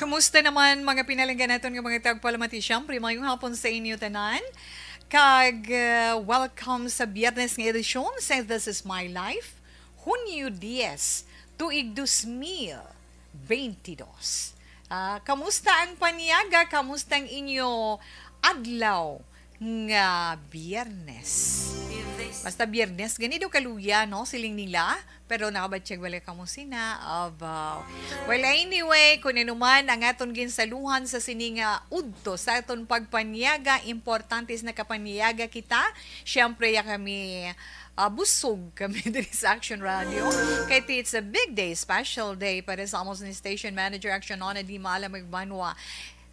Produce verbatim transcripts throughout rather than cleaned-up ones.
Kumusta naman, mga pinalangga naton nga mga tagpalamati? Siyempre, mayong hapon sa inyo tanan. Kag, uh, welcome sa Biyernes nga edisyon sa This Is My Life, Hunyo diyes, tuig dos mil benti dos. Ah, kamusta ang panyaga? Kamusta ang inyo adlaw nga Biyernes? Basta Biyernes, gani daw kaluya, no? Siling nila. Pero nakabatyag wala kamo sina. Abaw. Well, anyway, kung ano man ang aton ginsaluhan sa sini nga udto, sa aton pagpanyaga, importante is nakapanyaga kita. Siyempre, ya kami, ah, busog kami diri sa Action Radio. Kay ti, it's a big day, special day para sa amos ni station manager, Action Nona Di Mala Magbanwa.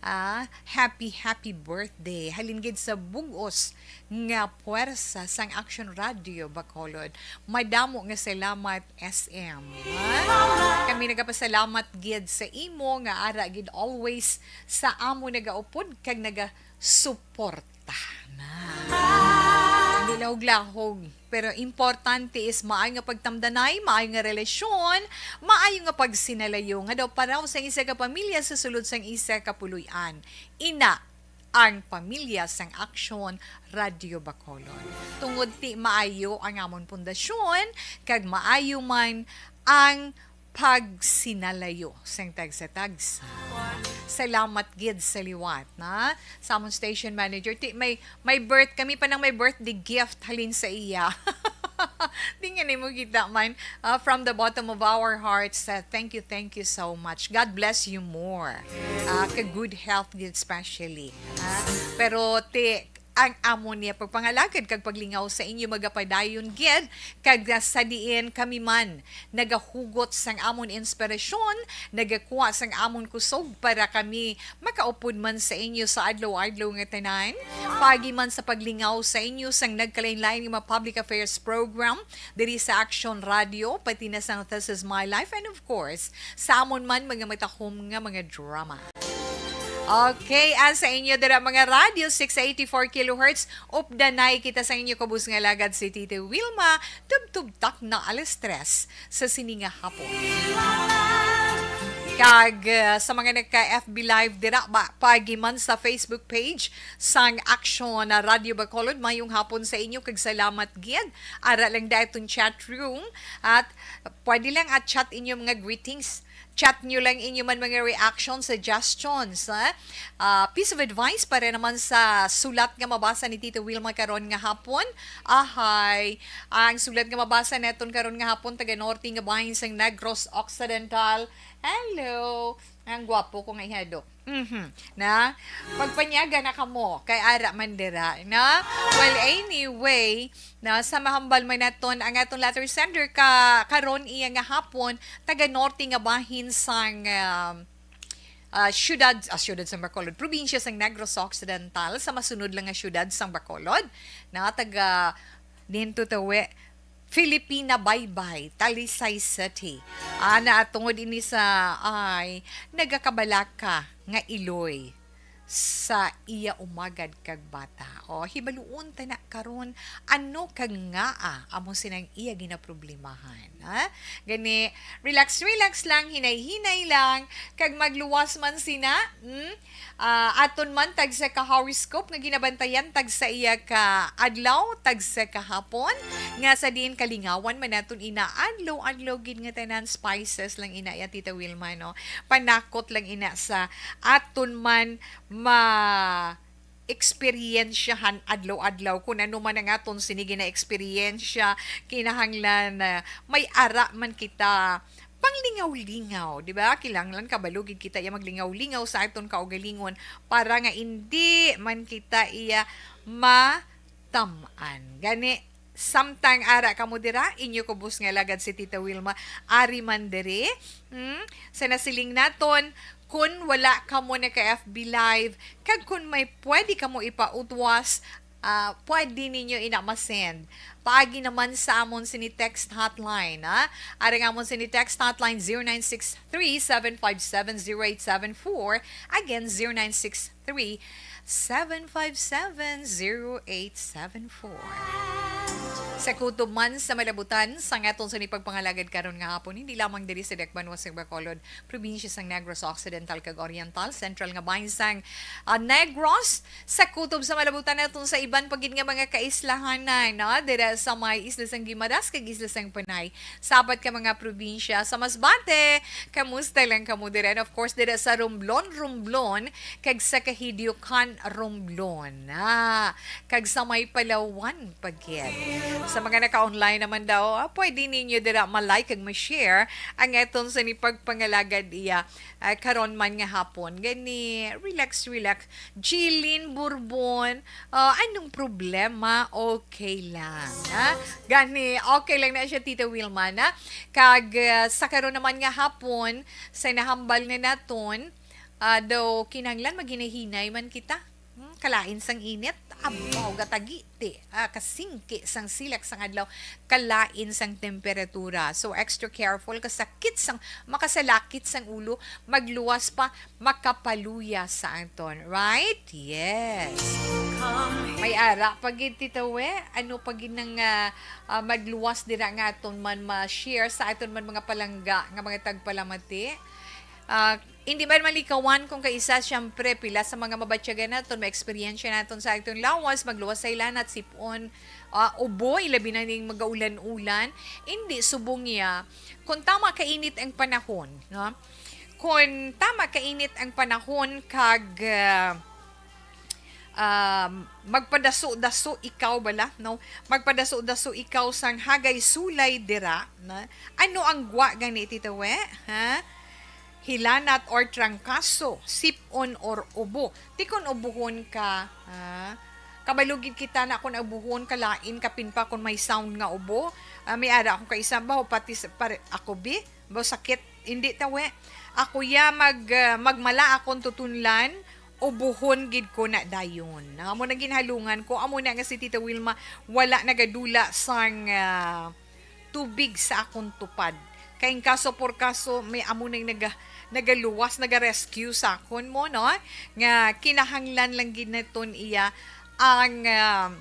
Ah, happy, happy birthday. Halin gid sa bug-os nga puwersa sang Action Radio Bacolod. Madamo nga salamat, S M. Ah, kami nagapasalamat gid sa imo nga ara gid always sa amo nagaupod kag nagasuporta na. Hindi lahog-lahog. Pero importante is maayo nga pagtamdanay, maayo nga relasyon, maayo nga pagsinalayo nga daw paraw sang isa ka pamilya sa sulod sang isa ka puloy-an. Ina ang pamilya sang Aksyon Radio Bacolod. Tungod ti maayo ang amon pundasyon, kag maayo man ang pagsinalayo sang tagsa-tagsa. Salamat gid sa liwat, na? Sa amon station manager, ti, may, may birth, kami pa nang may birthday gift halin sa iya. Di nga nimo kita man, ah, from the bottom of our hearts, ah, thank you, thank you so much. God bless you more. Ah, ka good health gid especially. Ah, pero ti, ang amo niya pagpangalagad kag paglingaw sa inyo magapadayon gid, kag sa diin kami man nagahugot sang amon inspirasyon, nagakuha sang amon kusog para kami makaupod man sa inyo sa adlaw-adlaw nga tanan. Paagi man sa paglingaw sa inyo sang nagkalain-lain nga mga public affairs program diri sa Action Radio, pati na sang This Is My Life, and of course, sa amon man mga matahom nga mga drama. Okay, and sa inyo dira mga radyo, six eighty-four kilohertz, updanay kita sa inyo kubos nga alagad si Tita Wilma, tubtub takna alas tres sa sini nga hapon. Kag, uh, sa mga nagka-F B Live dira ba, paagi man sa Facebook page sang Action na Radio Bacolod, mayong hapon sa inyo kag salamat gid. Ara lang da itong chat room at pwede lang at chat inyo mga greetings. Chat nyo lang inyo man mga reaction, suggestions, ha? Ah, piece of advice para naman sa sulat nga mabasa ni Tita Wilma karon nga hapon. Ahay, ang sulat nga mabasa naton karon nga hapon, taga Norte nga bahin sang Negros Occidental. Hello! Ang gwapo ko nga ihado. Mhm. Na? Pagpanyaga na kamo, kay ara man dira, na? Well, anyway, na, sa mahambal man naton ang aton letter sender ka, karon iya nga hapon, taga Norte nga bahin sang, um, ah, syudad, ah, syudad sang Bacolod, probinsya sang Negros Occidental, sa masunod lang nga syudad sang Bacolod, na taga Dinto Tawi, Filipina Baybay, Talisay City. Ana, tungod ini sa ay nagakabalaka nga iloy sa iya umagad kag bata. O, hibaluon ta na karon ano kag ngaa amo sinang iya ginaproblemahan, ha? Gani, relax, relax lang, hinay-hinay lang, kag magluwas man sina, hmm? Ah, aton man tagsa ka horoscope nga ginabantayan tagsa iya ka adlaw, tagsa ka hapon, nga sa diin kalingawan man naton ina adlaw-adlaw gid nga tanan, spices lang ina ya Tita Wilma, no? Panakot lang ina sa aton man ma eksperyensyahan adlaw-adlaw. Kung ano man ang aton sini gina-eksperyensya, kinahanglan na may ara man kita panglingaw-lingaw, di ba? Kinahanglan kabalo gid kita iya maglingaw-lingaw sa aton kaugalingon para nga indi man kita iya matam-an. Gani, samtang ara kamo dira, inyo kubos nga alagad si Tita Wilma, ari man diri, hmm? Sa nasiling naton, kun wala kamo naka-F B Live, kag kun may pwede kamo ipautwas, ah, pwede ninyo ina ma-send Paagi naman sa amon sini text hotline, ha? Ari nga amon sini text hotline, zero nine six three, seven five seven, zero eight seven four. Again, zero nine six three, seven five seven, zero eight seven four. Sa kutob man sa malabutan, sa aton sini pagpangalagad karon nga hapon, hindi lamang diri sa Dakbanuas sa Bacolod, probinsya sang Negros Occidental kag Oriental, sentral nga bahin sang, ah, Negros, sa kutob sa malabutan naton sa iban pa gid nga mga kaislahanan, no? Dira sa may Isla sang Guimaras kag Isla sang Panay, sapat ka mga probinsya sa Masbate. Kamusta lang kamo dira? And of course, dira sa Romblon, Romblon, kag sa Cajidio, Can, Romblon, ah, kag sa may Palawan pa gid. Sa mga naka-online naman daw, ah, pwede ninyo dira ma-like kag ma-share ang aton sini pagpangalagad iya, ah, karon man nga hapon. Gani, relax, relax. Jilin Bourbon, ah, anong problema? Okay lang, ha? Gani, okay lang na siya, Tita Wilma, na? Kag, ah, sa karon naman nga hapon, sa nahambal na naton, ah, daw kinahanglan maghinahinay man kita. Hmm, kalain sang init, abaw, gatagi, ti, ah, kasingki sang silak sang adlaw, kalain sang temperatura. So, extra careful, kasakit sang, makasalakit sang ulo, magluwas pa, makapaluya sa aton. Right? Yes. May ara pa gid, Tita We. Ano pa gid nang, ah, ah, magluwas dira nga aton man ma-share sa aton man mga palangga nga mga tagpalamati? Ah, hindi man malikawan kung kaisa, siyempre, pila sa mga mabatyagan naton, ma-experience naton sa aton lawas, magluwas sa ilanat, sipon, ah, ubo, ilabi na ning magaulan-ulan. Hindi, subong niya, kung tama kainit ang panahon, no? Kung tama kainit ang panahon kag, ah, um, magpadaso-daso ikaw bala, no? Magpadaso-daso ikaw sang hagay sulay dira, na? Ano ang gwa gani, Tita We? Ha? Hilanat or trangkaso, sip-on or ubo. Ti kon ubuhon ka, ha? Kabalo gid kita na kon ubuhon ka, lain kapin pa kon may sound nga ubo. Ah, may ara akong kaisa ba, pati sa, pare, ako bi, ba sakit, hindi, Tita We. Ako ya mag, ah, magmala akong tutunlan, ubuhon gid ko na dayon. Amo na ginhalungan ko, amo na nga si Tita Wilma wala nagadula sang, ah, tubig sa akon tupad. Kay in kaso por kaso, may amo nang naga-, nagaluwas, naga-rescue sa akon mo, no? Nga kinahanglan lang gid naton iya ang, ah,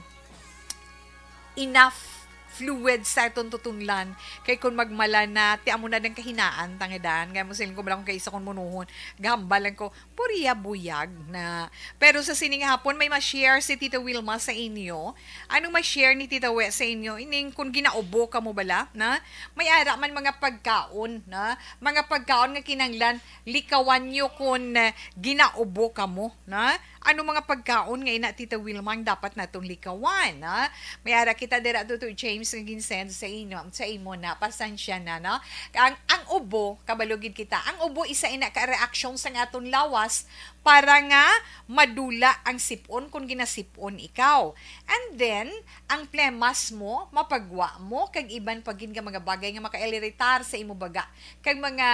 enough fluid sa aton tutunlan. Kay kung magmala na, ti amo na dang kahinaan, tangidaan. Kaya mo siling ko, bala kung kaisa kong munuhon, gahambal lang ko, puriya buyag na. Pero sa sining hapon, may ma-share si Tita Wilma sa inyo. Anong ma-share ni Tita We sa inyo? Ining kung ginaubo ka mo bala, na? May ara man mga pagkaon, na? Mga pagkaon nga kinanglan, likawan nyo kung, eh, ginaubo ka mo, na? Ano mga pagkaon nga ina, Tita Wilma, ang dapat natong likawan, na? May ara kita dira, Tutoy James, nga ginsend sa inyo, sa imo na. Pasensya na, no? Ang, ang ubo, kabalo gid kita. Ang ubo, isa ina ka reaksyon sa aton lawas para nga madula ang sip-on kung ginasip-on ikaw. And then, ang plemas mo, mapagwa mo, kag iban pa gid nga mga bagay nga makairritar sa imo baga. Kag mga,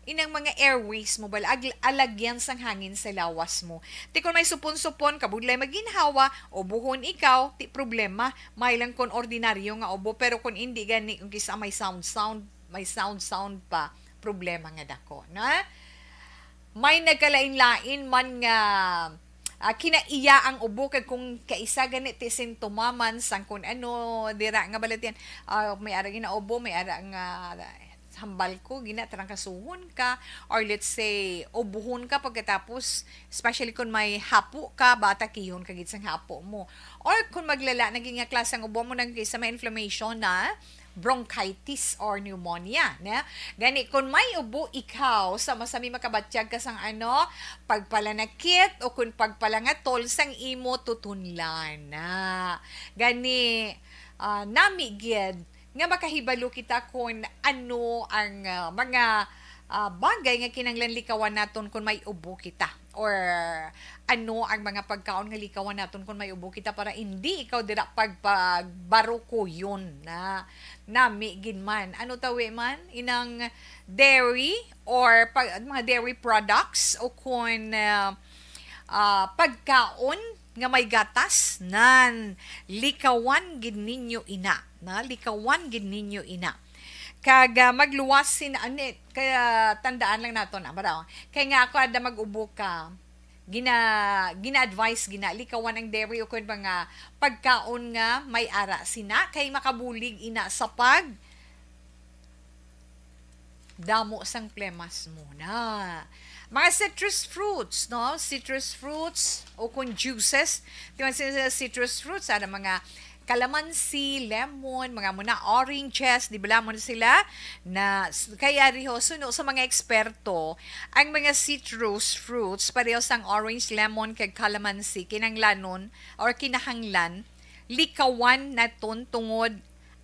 inang mga airways mo, bala, ag-, alagyan sang hangin sa lawas mo. Ti kon may supon-supon, kabudlay maginhawa, ubuhon ikaw, ti problema. May lang kon ordinaryo nga ubo, pero kon indi gani, kung kisa may sound-sound, may sound-sound pa, problema nga dako, na? May nagkalain-lain man nga, ah, kinaiya ang ubo, kag kung kaisa gani ti sintomaman sang kun ano, dira nga balatian, ah, may ara ginaubo, may ara nga hambal ko, gina, trangkasuhon ka, or let's say, ubuhon ka pagkatapos, especially kung may hapo ka, batakihon ka gid sang hapo mo. Or kung maglala na gid nga klase ang ubo mo, nang kisa may inflammation na, bronchitis or pneumonia, na? Gani, kung may ubo ikaw, sa masami makabatyag ka sang ano, pagpalanakit o kung pagpalangatol sang imo tutunlan, na? Gani, ah, nami gid nga makahibalo kita kung ano ang, ah, mga, ah, bagay nga kinanglan likawan naton kung may ubo kita, or ano ang mga pagkaon nga likawan naton kung may ubo kita para hindi ikaw dira pagpagbarukuyon na nami gid man. Ano tawi man? Inang dairy or pag, mga dairy products o kung, ah, ah, pagkaon nga may gatas, nan, likawan gid ninyo ina, na, likawan gid ninyo ina. Kag, ah, magluwas sin-, ani, kaya tandaan lang naton, ah, baraw. Kay nga ako, ada mag-ubo ka, gina-, gina-advise, gina-, likawan ang dairy o kun mga pagkaon nga may ara sina, kay makabulig ina sa pag damo sang plemas mo na. Mga citrus fruits, no? Citrus fruits o kung juices. Di man sila citrus fruits, ada mga kalamansi, lemon, mga muna oranges, di ba mo na sila? Na, s-, kaya riho, suno sa mga eksperto, ang mga citrus fruits, pareho sang orange, lemon, kag kalamansi, kinahanglanon or kinahanglan, likawan naton tungod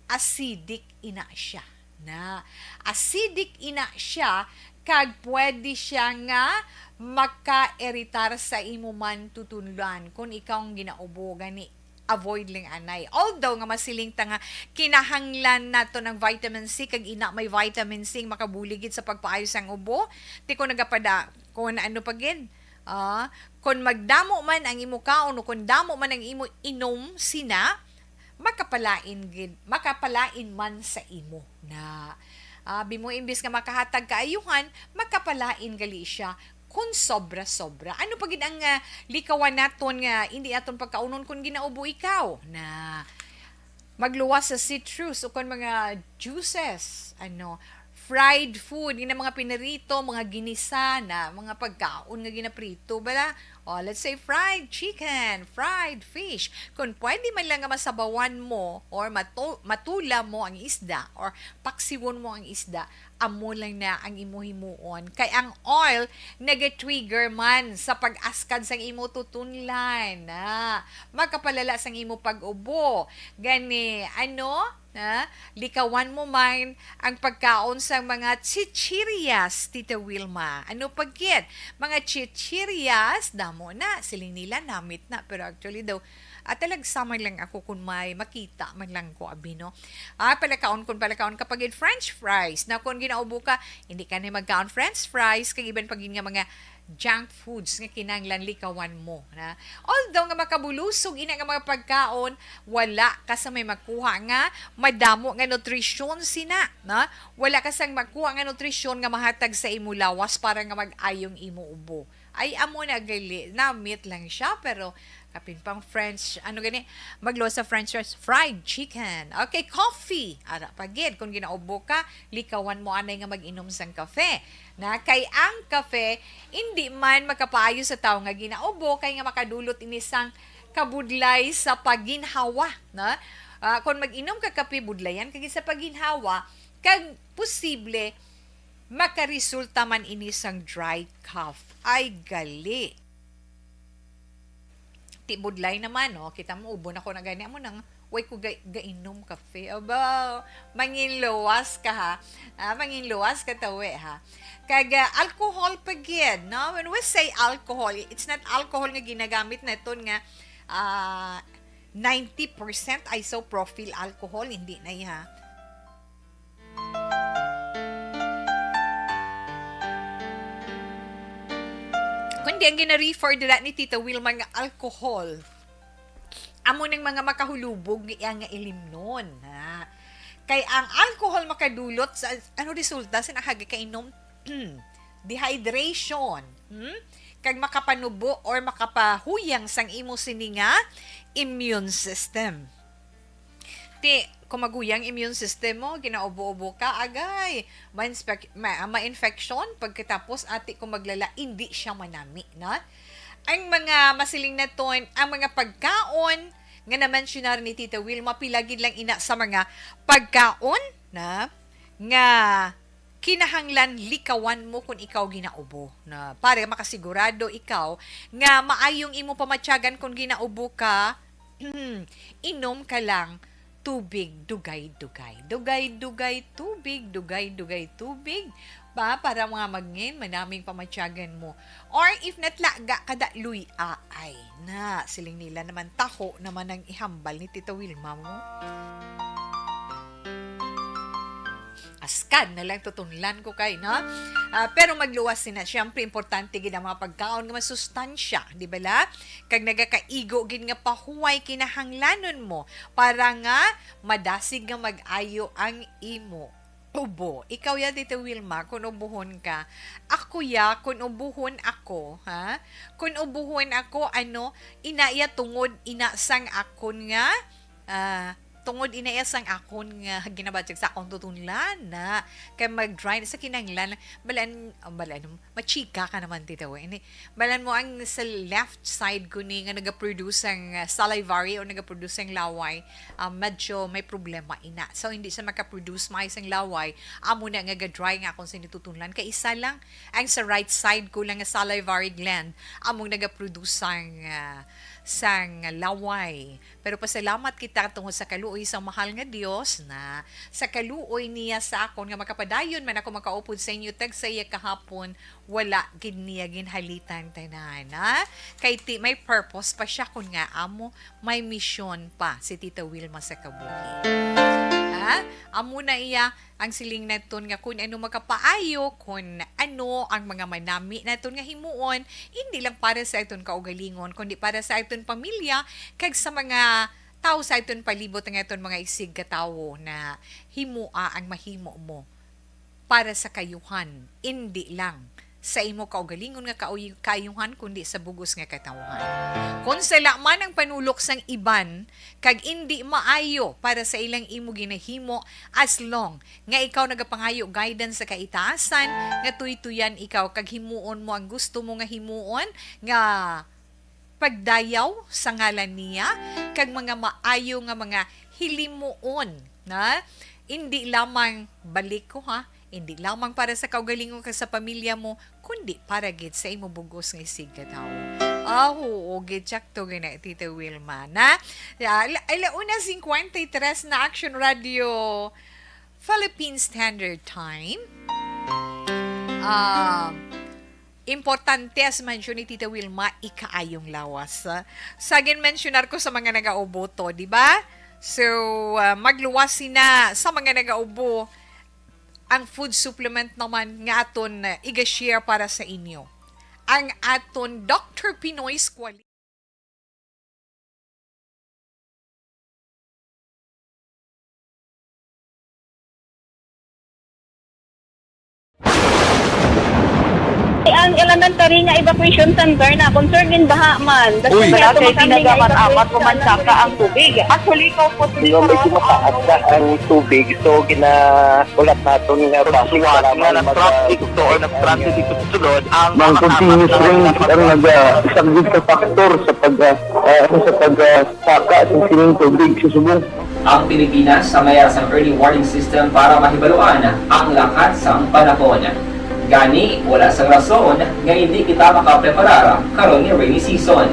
acidic ina siya. Na, acidic ina siya, kag pwede siya nga maka-iritar sa imo man tutunlan kung ikaw ang ginaubo gani. Avoid lang anay. Although nga masiling ta nga kinahanglan nato ng vitamin C, kag ina may vitamin C nga makabulig gid sa pagpaayo sang ubo. Ti kung nagapada, kung ano pa gid, ah, kung magdamo man ang imo kaon o kung damo man ang imo inom sina, makapalain gid, makapalain man sa imo na. Ah, bimo imbis nga makahatag kaayuhan, makapalain gali siya kun sobra-sobra. Ano pa gid ang, ah, likawan naton nga hindi naton pagkaunon kung ginaubo ikaw? Na magluwas sa citrus o kon mga juices, ano, fried food, yun ang mga pinirito, mga ginisa na, mga pagkaon nga ginaprito, bala? O, let's say, fried chicken, fried fish. Kung pwede man lang nga masabawan mo or matu-, matula mo ang isda or paksiwon mo ang isda, amo lang na ang imo himuon. Kay ang oil, nag-trigger man sa pag-askad sang imo tutunlan. Na, magkapalala sang imo pag-ubo. Gani, ano? Ha? Likawan mo man ang pagkaon sang mga chichirias, Tita Wilma. Ano pa gid? Mga chichirias, damo na. Siling nila, namit na. Pero actually daw, ah, talagsa man lang ako kung may makita man lang ko, abi, no? Ah, palakaon kung palakaon ka pa gid French fries. Na kung ginaubo ka, hindi ka na magkaon French fries, kag iban pa gid nga mga junk foods nga kinahanglan likawan mo, na. Although nga makabulusog ina nga mga pagkaon, wala ka sa may makuha nga madamo nga nutrisyon sina, na. Wala ka sang makuha nga nutrisyon nga mahatag sa imo lawas para nga mag-ayong imo ubo. Ay, amo na gali, namit lang siya, pero kapin pang French, ano gani, magluwas sa French fries, fried chicken. Okay, coffee. Ara pa gid, kung ginaubo ka, likawan mo anay nga mag-inom sang kafe. Na kay ang kafe, hindi man makapaayo sa tawo nga ginaubo, kay nga makadulot ini sang kabudlay sa paginhawa, na? Ah, kung mag-inom ka kape, budlayan ka gid sa paginhawa, kag posible makaresulta man ini sang dry cough. Ay, gali. Ti budlay naman, no? Kita mo, ubo na ko na gani. Amo nang, way ko ga-, gainom kafe. Aba, manginluwas ka, ha? Ah, manginluwas ka, tawi, ha? Kag, ah, alcohol pa gid, no? When we say alcohol, it's not alcohol nga ginagamit naton nga, ah, ninety percent isopropyl alcohol, hindi na, ha? Kundi ang gina-refer dira ni Tita Wilma nga alcohol, amo ning mga makahulubog nga iya nga ilimnon, ha? Kay ang alcohol makadulot sa, ano resulta sa nakagakainom? Dehydration. Hmm? Kag makapanubo or makapahuyang sang imo sini nga immune system. Ti, kung maghuyang immune system mo, ginaubo-ubo ka, agay, ma-inspec-, ma-, ma-infection, pagkatapos, ati, kung maglala, hindi siya manami, na? Ang mga masiling naton, ang mga pagkaon nga na-mensionar ni Tita Wilma, pila gid lang ina sa mga pagkaon na nga kinahanglan likawan mo kung ikaw ginaubo, na para makasigurado ikaw nga maayong imo pamatyagan kung ginaubo ka. Inom ka lang tubig, dugay-dugay. Dugay-dugay tubig, dugay-dugay tubig. Ba, para mga mangin, manaming pamatyagan mo. Or if natlaga ka da, luy-a ay na. Siling nila naman, taho naman ang ihambal ni Tita Wilma mo. Askad na lang tutunlan ko kay, no? Ah, pero magluwas sina. Siyempre, importante gid ang mga pagkaon nga masustansya, di ba la? Kag nagakaigo gid nga pahuway kinahanglanon mo para nga madasig nga mag-ayo ang imo ubo. Ikaw ya, Tita Wilma, kung ubuhon ka. Ako ya, kung ubuhon ako, ha? Kung ubuhon ako, ano, ina ya tungod ina sang akon nga, ah, tungod ina ya sang akon nga ginabatyag sa akong tutunlan na. Kay mag-dry na sa kinahanglan, balan, oh, balan, machika ka naman, Tita Wen. Balan mo ang sa left side ko ni nga nagaproduce ang, ah, salivary o nagaproduce ang laway, ah, medyo may problema ina. So, hindi siya makaproduce maayos ang laway. Amo na nga ga-dry nga akong sinitutunlan. Kay isa lang ang sa right side ko lang nga salivary gland among nagaproduce sang, ah, sang laway. Pero pasalamat kita tungod sa kaluoy sa mahal nga Dios na sa kaluoy niya sa akon nga makapadayon man ako makaupod sa inyo tag sa iya kahapon, wala gid niya ginhalitan tanan, ha? Kay ti may purpose pa siya kun nga amo, may misyon pa si Tita Wilma sa kabuhi. Ha? Amo na iya ang siling naton nga kun ano makapaayo, kun ano ang mga manami naton nga himuon, hindi lang para sa aton kaugalingon, kundi para sa aton pamilya kag sa mga tawo sa aton palibot nga aton mga isigkatawo na himoa ang mahimo mo para sa kayuhan, indi lang sa imo kaugalingon nga kauy-, kaayuhan, kundi sa bug-os nga katawhan. Kon sala man ang panulok sang iban kag indi maayo para sa ilang imo ginahimo, as long nga ikaw nagapangayo guidance sa kaitaasan, nga tuytuyan ikaw kag himuon mo ang gusto mo nga himuon, nga pagdayaw sa ngalan niya, kag mga maayo nga mga hilimuon, na indi lamang balik ko, ha, indi lamang para sa kaugalingon kag sa pamilya mo, kundi para gid sa imo bugos nga isigkatawo. Ah, oo, gid, tsakto gid na, Tita Wilma, na? Ah, ala-, ala una cincuenta y tres na Action Radio Philippine Standard Time. Ah, importante, as mention ni Tita Wilma, ikaayong lawas. Sa gin-mentionar ko sa mga nagaubo to, di ba? So, ah, magluwas sina sa mga nagaubo ang food supplement naman nga aton, ah, iga-share para sa inyo. Ang aton Doctor Pinoy's Quality. Ang elementary nga evacuation center na concerned in baha man. Uy! Wala kay ginagamit-amat, umansaka ang tubig. Actually, ikaw po, Yung medyo mataas na ang tubig, so ginahulat naton nga base nga mag-, nag-transit to or nag-transit ito sa sulod, ang Ang continuous rain ang naga-, isang big factor sa pag, ah, ah, sa pag, ah, saka sa sining tubig sa subong. Ang Pilipinas sa mayara sang early warning system para mahibaluan ang lakat sang panahon. Gani, wala sang rason nga indi kita makapreparar karon nga rainy season.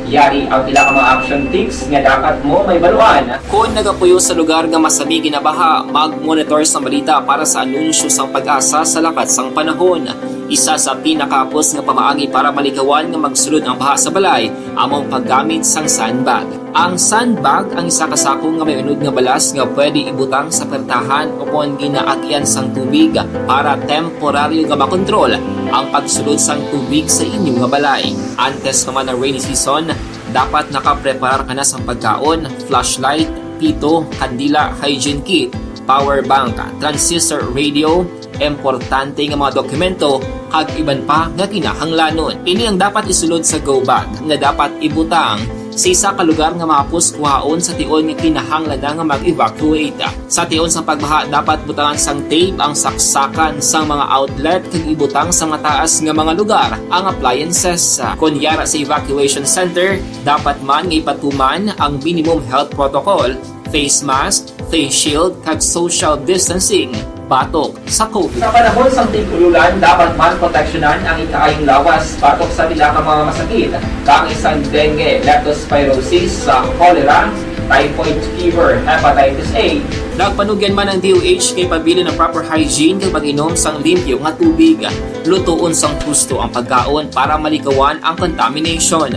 Yari ang pila ka mga action tips nga dapat mo mahibaluan. Kon nagapuyo sa lugar nga masami ginabaha, mag-monitor sa balita para sa anunsyo sang PAGASA sa lakat sang panahon. Isa sa pinakahapos nga pamaagi para malikawan nga magsulod ang baha sa balay amo ang paggamit sang sandbag. Ang sandbag ang isa ka sako nga may unod nga balas nga pwede ibutang sa pertahan ukon ginaagian sang tubig para temporaryo nga makontrol ang pagsulod sang tubig sa inyo nga balay. Antes pa man ang rainy season, dapat nakapreparar ka na sang pagkaon, flashlight, pito, kandila, hygiene kit, power bank, transistor radio, importante nga mga dokumento, kag iban pa nga kinahanglanon. Ini ang dapat isulod sa go bag nga dapat ibutang sa isa ka lugar nga mahapos kuhaon sa tion nga kinahanglan na nga mag-evacuate. Sa tion sang pagbaha, dapat butangan sang tape ang saksakan sang mga outlet kag ibutang sa mataas nga mga lugar ang appliances. Kon yara sa evacuation center, dapat man nga ipatuman ang minimum health protocol, face mask, face shield, kag social distancing batok sa COVID. Sa panahon sang tig-ululan, dapat man proteksyonan ang ikaayong lawas batok sa pila ka mga masakit, kaangay sang dengue, leptospirosis, sa cholera, typhoid fever, hepatitis A. Nagpanugyan man ang D O H nga ipabilin ang proper hygiene kag pag-inom sang limpyo nga tubig. Lutoon sang husto ang pagkaon para malikawan ang contamination.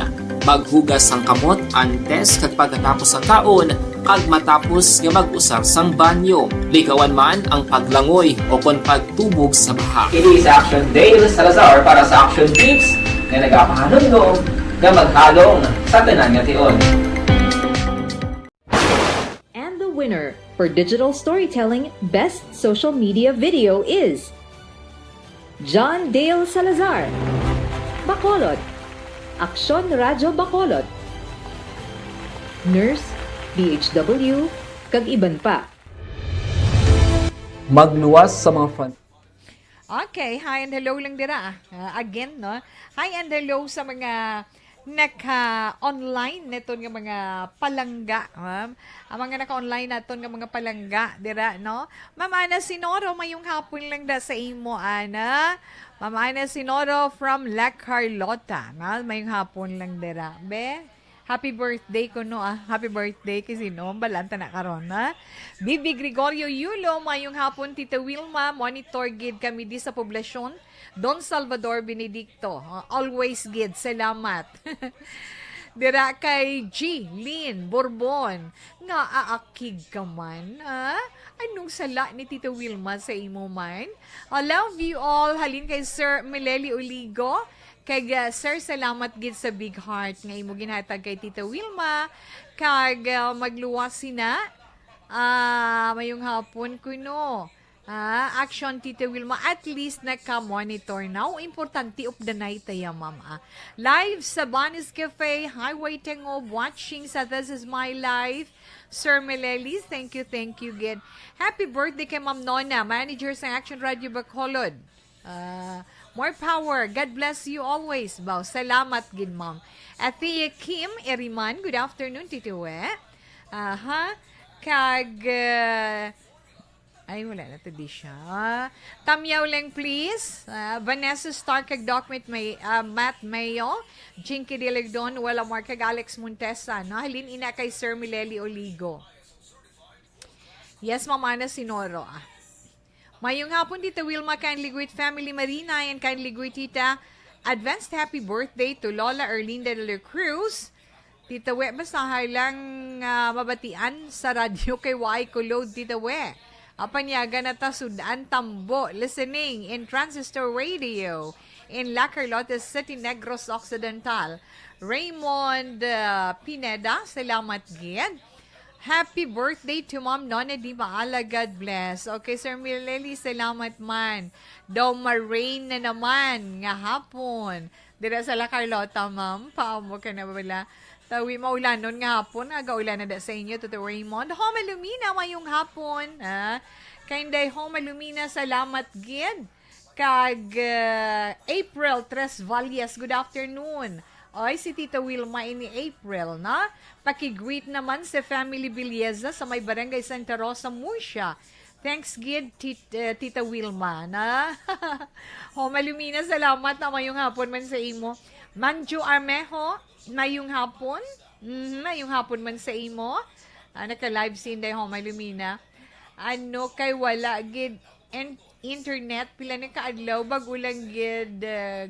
Maghugas sang kamot antes kag pagkatapos sang kaon, Pagmatapos nga mag-usar sang banyo, likawan man ang paglangoy o kon pagtubog sa baha. Kini si Action Dale Salazar para sa Action Tips nga nagapahanumdom nga maghalong sa tanan nga tion. And the winner for digital storytelling best social media video is John Dale Salazar, Bacolod, Aksyon Radyo Bacolod, Nurse, D H W, kag iban pa. Magluwas sa mga front. Okay, hi and hello lang dira. Ah, again, no? Hi and hello sa mga naka-online naton nga mga palangga, ma'am. Ang mga naka-online naton nga mga palangga dira, no? Ma'am Ana Sinoro, mayong hapon lang da sa imo, Ana. Ma'am Ana Sinoro from La Carlota, no? Mayong hapon lang dira. Be, happy birthday ko, no? Ah, happy birthday kay sino? Balanta na karon, ha? Bibi Gregorio Yulo, mayong hapon, Tita Wilma. Monitor gid kami di sa poblasyon. Don Salvador Benedicto, ah, always gid, salamat. Dira kay G. Lynn Borbon, nga aakig ka man, ah? Anong sala ni Tita Wilma sa imo man? I love you all. Halin kay Sir Mileli Oligo. Kag, ah, Sir, salamat gid sa big heart nga imo ginhatag kay Tita Wilma. Kag, ah, magluwas sina. Ah, mayong hapon kuno. Ah, action, Tita Wilma. At least naka-monitor na. O, importante, updanay taya, ma'am, ah. Live sa Bonnie's Cafe, Highway Tengob, watching sa This Is My Life. Sir Melelis, thank you, thank you, gid. Happy birthday kay Ma'am Nona, manager sa Action Radio Bacolod. Ah, more power. God bless you always. Baw, salamat gid, ma'am. Athea Kim Eriman, good afternoon, Tito We. Aha. Kag, ah, ay, wala na to di siya. Tamyaw lang, please. Ah, Vanessa Stark kag Doc Matt May, ah, Matt Mayo, Jinky Diligdon, Wala Mark kag Alex Montesa. No? Halin ina kay Sir Mileli Oligo. Yes, Ma'am Ana Sinoro. Ah. Mayong hapon, Tita Wilma, kindly greet family Marina, and kindly greet Tita. Advanced happy birthday to Lola Erlinda de la Cruz. Tita We, basahay lang nga mabatian sa radyo kay waay ko load, Tita We. Apan yaga na ta sud-an tambo, listening in Transistor Radio in La Carlota City, Negros Occidental. Raymond, ah, Pineda, salamat gid. Happy birthday to Ma'am Nona Di Maala. God bless. Okay, Sir Mileli, salamat man. Daw ma-rain na naman nga hapon. Dira sa La Carlota, ma'am. Paamo ka na bala? Tawi maulanon nga hapon. Aga ulan na da sa inyo, Tito Raymond. Homa Lumina, mayong hapon. Ha? Kay Inday Homa Lumina, salamat gid. Kag, ah, April Tres Valles, good afternoon. Oy, si Tita Wilma ini April, na? Paki-greet naman sa family Villeza sa may barangay Santa Rosa, Murcia. Thanks gid, Tit-, eh, Tita Wilma, na? Homa Lumina, salamat na mayong hapon man sa imo. Manjo Armejo, mayong hapon. Mhm, mayong hapon man sa imo. Ah, naka-live si Inday Homa Lumina. Ano kay wala gid in-, internet, pila na ka adlaw, bago lang gid, ah,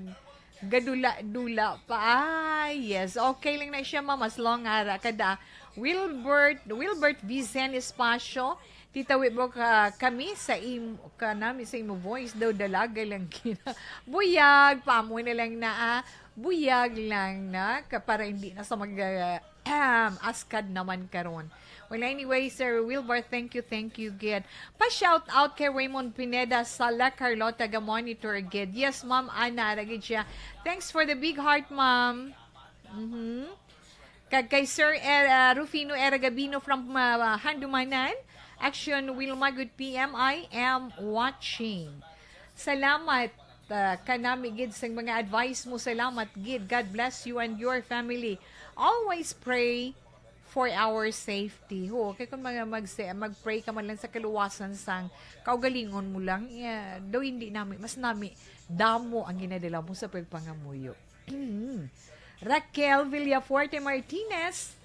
gadula-dula pa. Ah, yes. Okay lang na siya, ma'am, as long ara kada. Wilbert, Wilbert Vicen Espacio, Tita Wi, bro, ka, kami sa im-, ka nami sa imo voice daw, dalaga lang gina. Buyag, pamoy na lang na, ah. Buyag lang na, ka, para hindi na sa mag, ah, askad naman karon. Well, anyway, Sir Wilbert, thank you, thank you, gid. Pa-shout out kay Raymond Pineda sa La Carlota, ga-monitor, gid. Yes, ma'am, ana ra gid siya. Thanks for the big heart, ma'am. Mhm. Kag kay Sir Er-, ah, Rufino Era Gabino from, ah, Handumanan, Action Wilma, good P M, I am watching. Salamat, ah, kanami gid sa mga advice mo. Salamat gid. God bless you and your family. Always pray for our safety. Ho, kay kung mga mag mag-pray ka man lang sa kaluwasan sang kaugalingon mo lang, eh, daw hindi nami, mas nami damo ang ginadala mo sa pagpangamuyo. Raquel Villafuerte Martinez,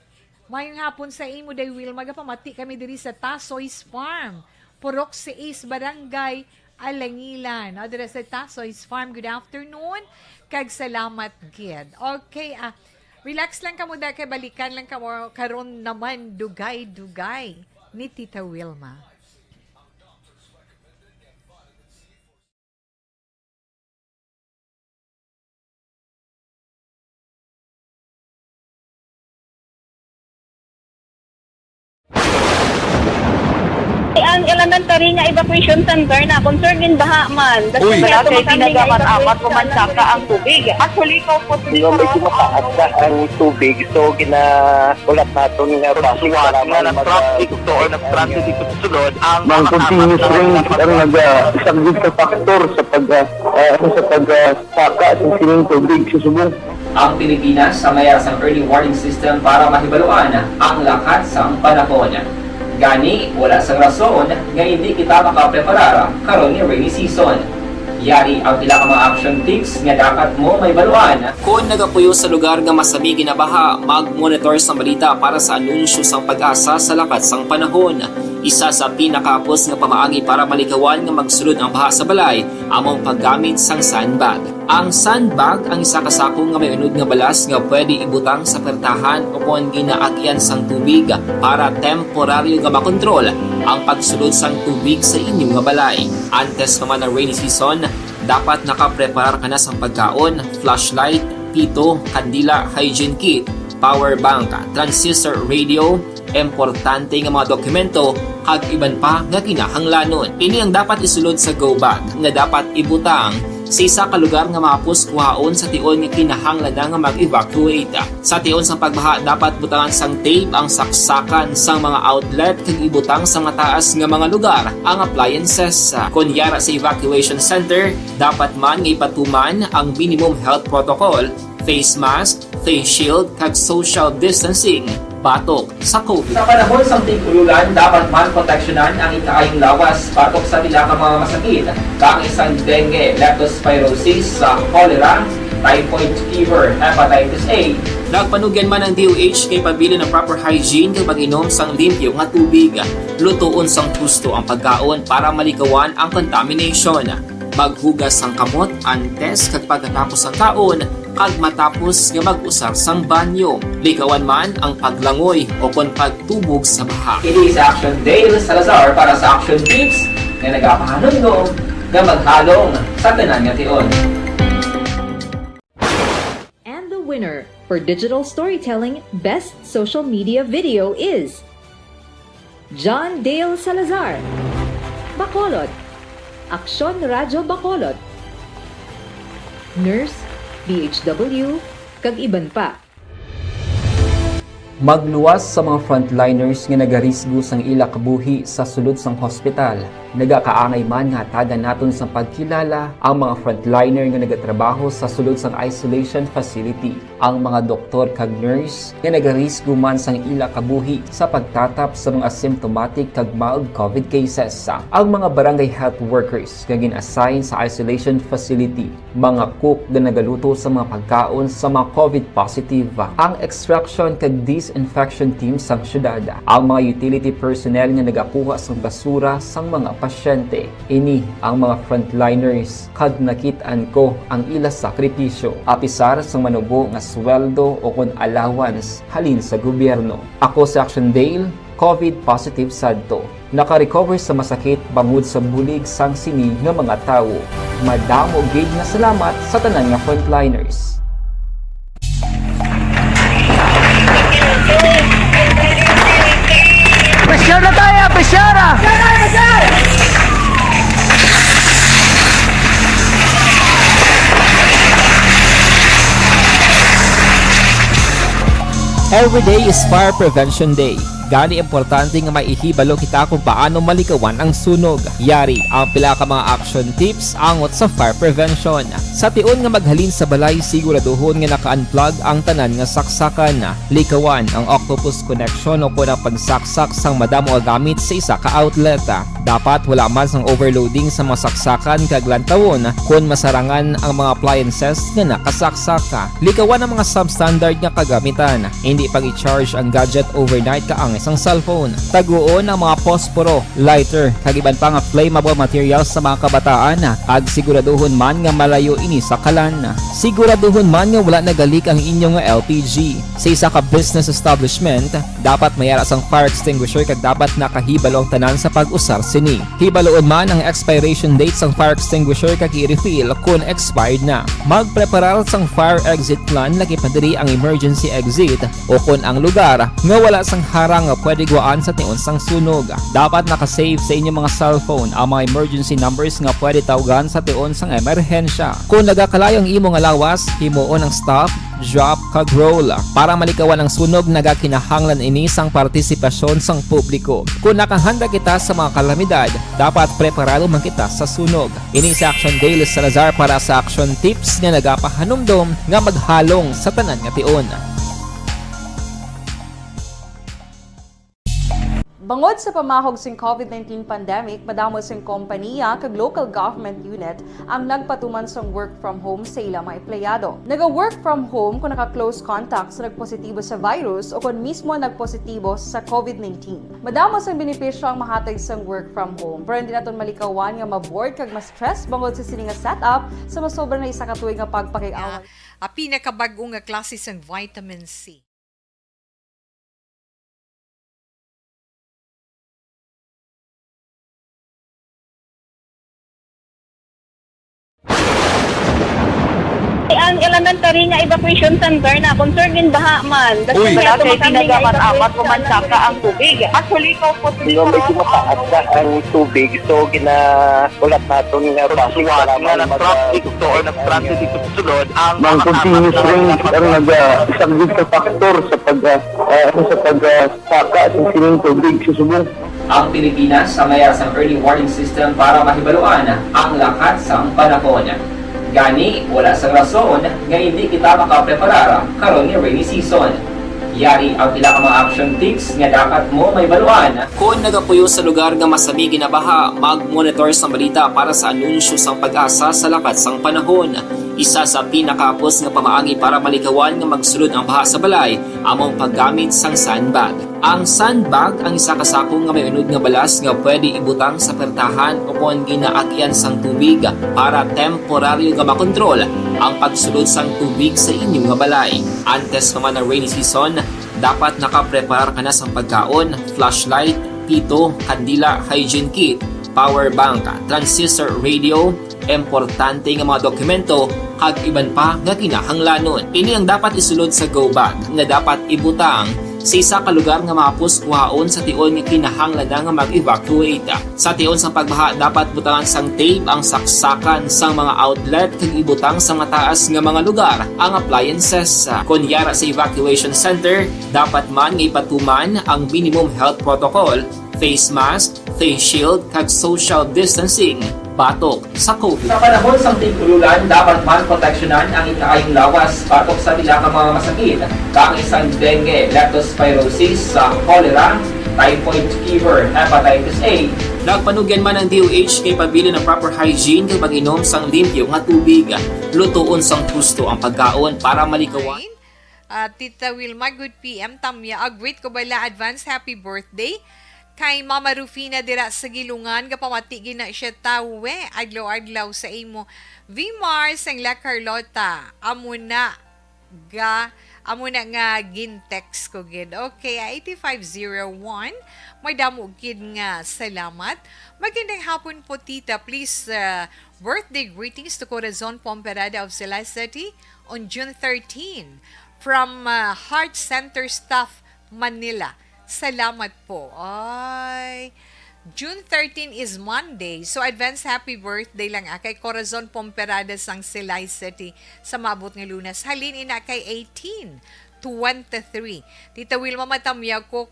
mayong hapon sa imo, Day Will. Magapamati kami diri sa Tasoy's Farm, Purok sais, Barangay Alangilan. O, dira sa Tasoy's Farm, good afternoon, kag salamat gid. Okay, ah, Relax lang kamo, da, kay balikan lang kamo karon naman, dugay-dugay ni Tita Wilma. Ang elementary nga evacuation center na concerned in baha man. Uy. Wala kay tinaga man amat ko man saka ang tubig. Actually, ko po. Di ba, medyo mataas na ang tubig, so ginahulat naton nga bus para nga mag-, nag-transit to or nag-transit dito sa sulod ang mga continuous rain ang naga-, isa gid sa factor sa pag, ah, ah, ano, sa pag, ah, saka sa sining tubig sa subong. Ang Pilipinas sa mayara sang early warning system para mahibaluan ang lakat sang panahon. Gani, wala sang rason nga indi kita makapreparar karon nga rainy season. Yari ang pila ka mga action tips nga dapat mo mahibaluan. Kon nagapuyo sa lugar nga masami ginabaha, mag-monitor sang balita para sa anunsyo sang PAGASA sa lakat sang panahon. Isa sa pinakahapos nga pamaagi para malikawan nga magsulod ang baha sa balay amo ang paggamit sang sandbag. Ang sandbag ang isa ka sako nga may unod nga balas nga pwede ibutang sa pertahan o kon ginaagyan sang tubig para temporaryo nga makontrol ang pagsulod sang tubig sa inyo nga balay. Antes pa man ang rainy season, dapat nakapreparar ka na sang pagkaon, flashlight, pito, kandila, hygiene kit, power bank, transistor radio, importante nga mga dokumento, kag iban pa nga kinahanglanon. Ini ang dapat isulod sa go bag nga dapat ibutang sa isa ka lugar nga mahapos kuhaon sa tion nga kinahanglan na nga mag-evacuate. Sa tion sang pagbaha, dapat butangan sang tape ang saksakan sang mga outlet kag ibutang sa mataas nga mga lugar ang appliances. Kon yara sa evacuation center, dapat man nga ipatuman ang minimum health protocol, face mask, face shield, kag social distancing batok sa COVID. Sa panahon sang tig-ulolan, dapat man proteksyonan ang ikaayong lawas batok sa pila ka mga masakit, kaangay sang dengue, leptospirosis, sa cholera, typhoid fever, hepatitis A. Nagpanugyan man ang D O H nga ipabilin ang proper hygiene kag pag-inom sang limpyo nga tubig. Lutoon sang husto ang pagkaon para malikawan ang contamination. Maghugas sang kamot antes kag pagkatapos sang kaon, kag matapos nga mag-usar sang banyo. Likawan man ang paglangoy o kon pagtubog sa baha. Ini si Action Dale Salazar para sa Action Tips nga nagapahanumdom nga maghalong sa tanan nga tion. And the winner for digital storytelling best social media video is John Dale Salazar, Bacolod, Aksyon Radyo Bacolod, Nurse, D H W, kag iban pa. Magluwas sa mga frontliners nga nagarisgo sang ila kabuhi sa sulod sang hospital. Nagakaangay man nga hatagan naton sang pagkilala ang mga frontliner nga nagatrabaho sa sulod sang isolation facility, ang mga doktor kag nurse nga nagarisgo man sang ila kabuhi sa pagtatap sa mga asymptomatic kag mild COVID cases, ang mga barangay health workers nga gin-assign sa isolation facility, mga cook nga nagaluto sa mga pagkaon sa mga COVID positive, ang extraction kag disinfection team sang syudad, ang mga utility personnel nga nagakuha sang basura sang mga pasyente. Ini ang mga frontliners, kag nakit-an ko ang ila sakripisyo, apisar sang manubo nga sweldo o kon allowance halin sa gobyerno. Ako si Action Dale, COVID positive sadto. Naka-recover sa masakit bangod sa bulig sang sini nga mga tawo. Madamo gid nga salamat sa tanan nga frontliners. Pressure na tayo! Pressure na! Every day is Fire Prevention Day. Gani, importante nga maihibalo kita kung paano malikawan ang sunog. Yari ang pila ka mga action tips angot sa fire prevention. Sa tion nga maghalin sa balay, siguraduhon nga naka-unplug ang tanan nga saksakan. Likawan ang octopus connection o kon ang pagsaksak sang madamo nga gamit sa isa ka outlet. Dapat wala man sang overloading sa mga saksakan kag lantawon kon masarangan ang mga appliances nga nakasaksak. Likawan ang mga substandard nga kagamitan. Indi pag-i-charge ang gadget overnight kaangay sang cellphone. Taguon ang mga posporo, lighter, kag iban pa nga flammable materials sa mga kabataan, kag siguraduhon man nga malayo ini sa kalan. Siguraduhon man nga wala nagalik ang inyo nga L P G. Sa isa ka business establishment, dapat may ara sang fire extinguisher kag dapat nakahibalo ang tanan sa pag-usar sini. Hibaluon man ang expiration date sang fire extinguisher kag i-refill kon expired na. Magpreparar sang fire exit plan, laki pa diri ang emergency exit, o kon ang lugar nga wala sang harang nga pwede gwaan sa tion sang sunog. Dapat naka-save sa inyo mga cellphone ang mga emergency numbers nga pwede tawgan sa tion sang emerhensya. Kon nagakalayo ang imo nga lawas, himuon ang stop, drop, kag roll. Para malikawan ang sunog, nagakinahanglan ini sang partisipasyon sang publiko. Kon nakahanda kita sa mga kalamidad, dapat preparado man kita sa sunog. Ini si Action Daily Salazar para sa Action Tips nga nagapahanumdom nga maghalong sa tanan nga tion. Bangod sa pamahog sing covid nineteen pandemic, madamo sing kompaniya kag local government unit ang nagpatuman sang work from home sa ila mga empleyado. Naga-work from home kung naka-close contact sa nagpositibo sa virus o kon mismo nagpositibo sa covid nineteen. Madamo sang benepisyo ang mahatag sang work from home, pero hindi naton malikawan nga ma-bored kag ma-stress bangod sa sini nga setup sa masobra na isa ka tuig nga pagpakig-away. Ah, pinakabag-o nga klase sang vitamin C. Ang elementary nga evacuation center na concern in baha man. Uy! Wala kay ginagamit-amat, umansaka ang tubig. Actually, ikaw po, medyo mataas na ang tubig, so gina-, ulat naton nga base nga nag-traffic to or nag-transit ito sa sulod ang mga continuous rain ang nag-, ah, isang big factor sa pag, ah, ah, sa pag, ah, saka sa sining tubig sa subong. Ang Pilipinas ang may sang early warning system para mahibaluan ang lakat sang panahon. Gani, wala sang rason nga hindi kita makapreparar karon nga rainy season. Yari ang pila ka mga action tips nga dapat mo mahibaluan. Kon nagapuyo sa lugar nga masami ginabaha, mag-monitor sang balita para sa anunsyo sang PAGASA sa lakat sang panahon. Isa sa pinakahapos nga pamaagi para malikawan nga magsulod ang baha sa balay amo ang paggamit sang sandbag. Ang sandbag ang isa ka sako nga may unod nga balas nga pwede ibutang sa pertahan o kon ginaagyan sang tubig para temporaryo nga makontrol ang pagsulod sang tubig sa inyo nga balay. Antes pa man ang rainy season, dapat nakapreparar ka na sang pagkaon, flashlight, pito, kandila, hygiene kit, power bank, transistor radio, importante nga mga dokumento, kag iban pa nga kinahanglanon. Ini ang dapat isulod sa go bag nga dapat ibutang sa isa ka lugar nga mahapos kuhaon sa tion nga kinahanglan na nga mag-evacuate. Sa tion sang pagbaha, dapat butangan sang tape ang saksakan sang mga outlet kag ibutang sa mataas nga mga lugar ang appliances. Kon yara sa evacuation center, dapat man nga ipatuman ang minimum health protocol, face mask, face shield, kag social distancing batok sa covid. Sa panahon sang tig-ululan, dapat man proteksyonan ang ikaayong lawas batok sa pila ka mga masakit, kaangay sang dengue, leptospirosis, sa cholera, typhoid fever, hepatitis A. Nagpanugyan man ang D O H nga ipabilin ang proper hygiene kag pag-inom sang limpyo nga tubig. Lutoon sang husto ang pagkaon para malikawan. Ah, Tita Wilma, good P M, Tamya, ah, greet ko bala advance happy birthday kay Mama Rufina dira sa Gilungan, gapamati gid na siya, tawe, adlaw-adlaw sa imo. Vmar, sang La Carlota, amo na ga, amo na nga gin-text ko gid. Okay, ah, eight five zero one, may damo gid nga salamat. Magandang hapon po, Tita. Please, ah, birthday greetings to Corazon Pomperada of Silay City on June thirteen. From, ah, Heart Center Staff, Manila. Salamat po. Ay, June thirteen is Monday. So, advance happy birthday lang, ah, kay Corazon Pomperada sang Silay City sa maabot nga Lunas. Halin ina kay eighteen twenty-three. Tita Wilma, matamyaw ko,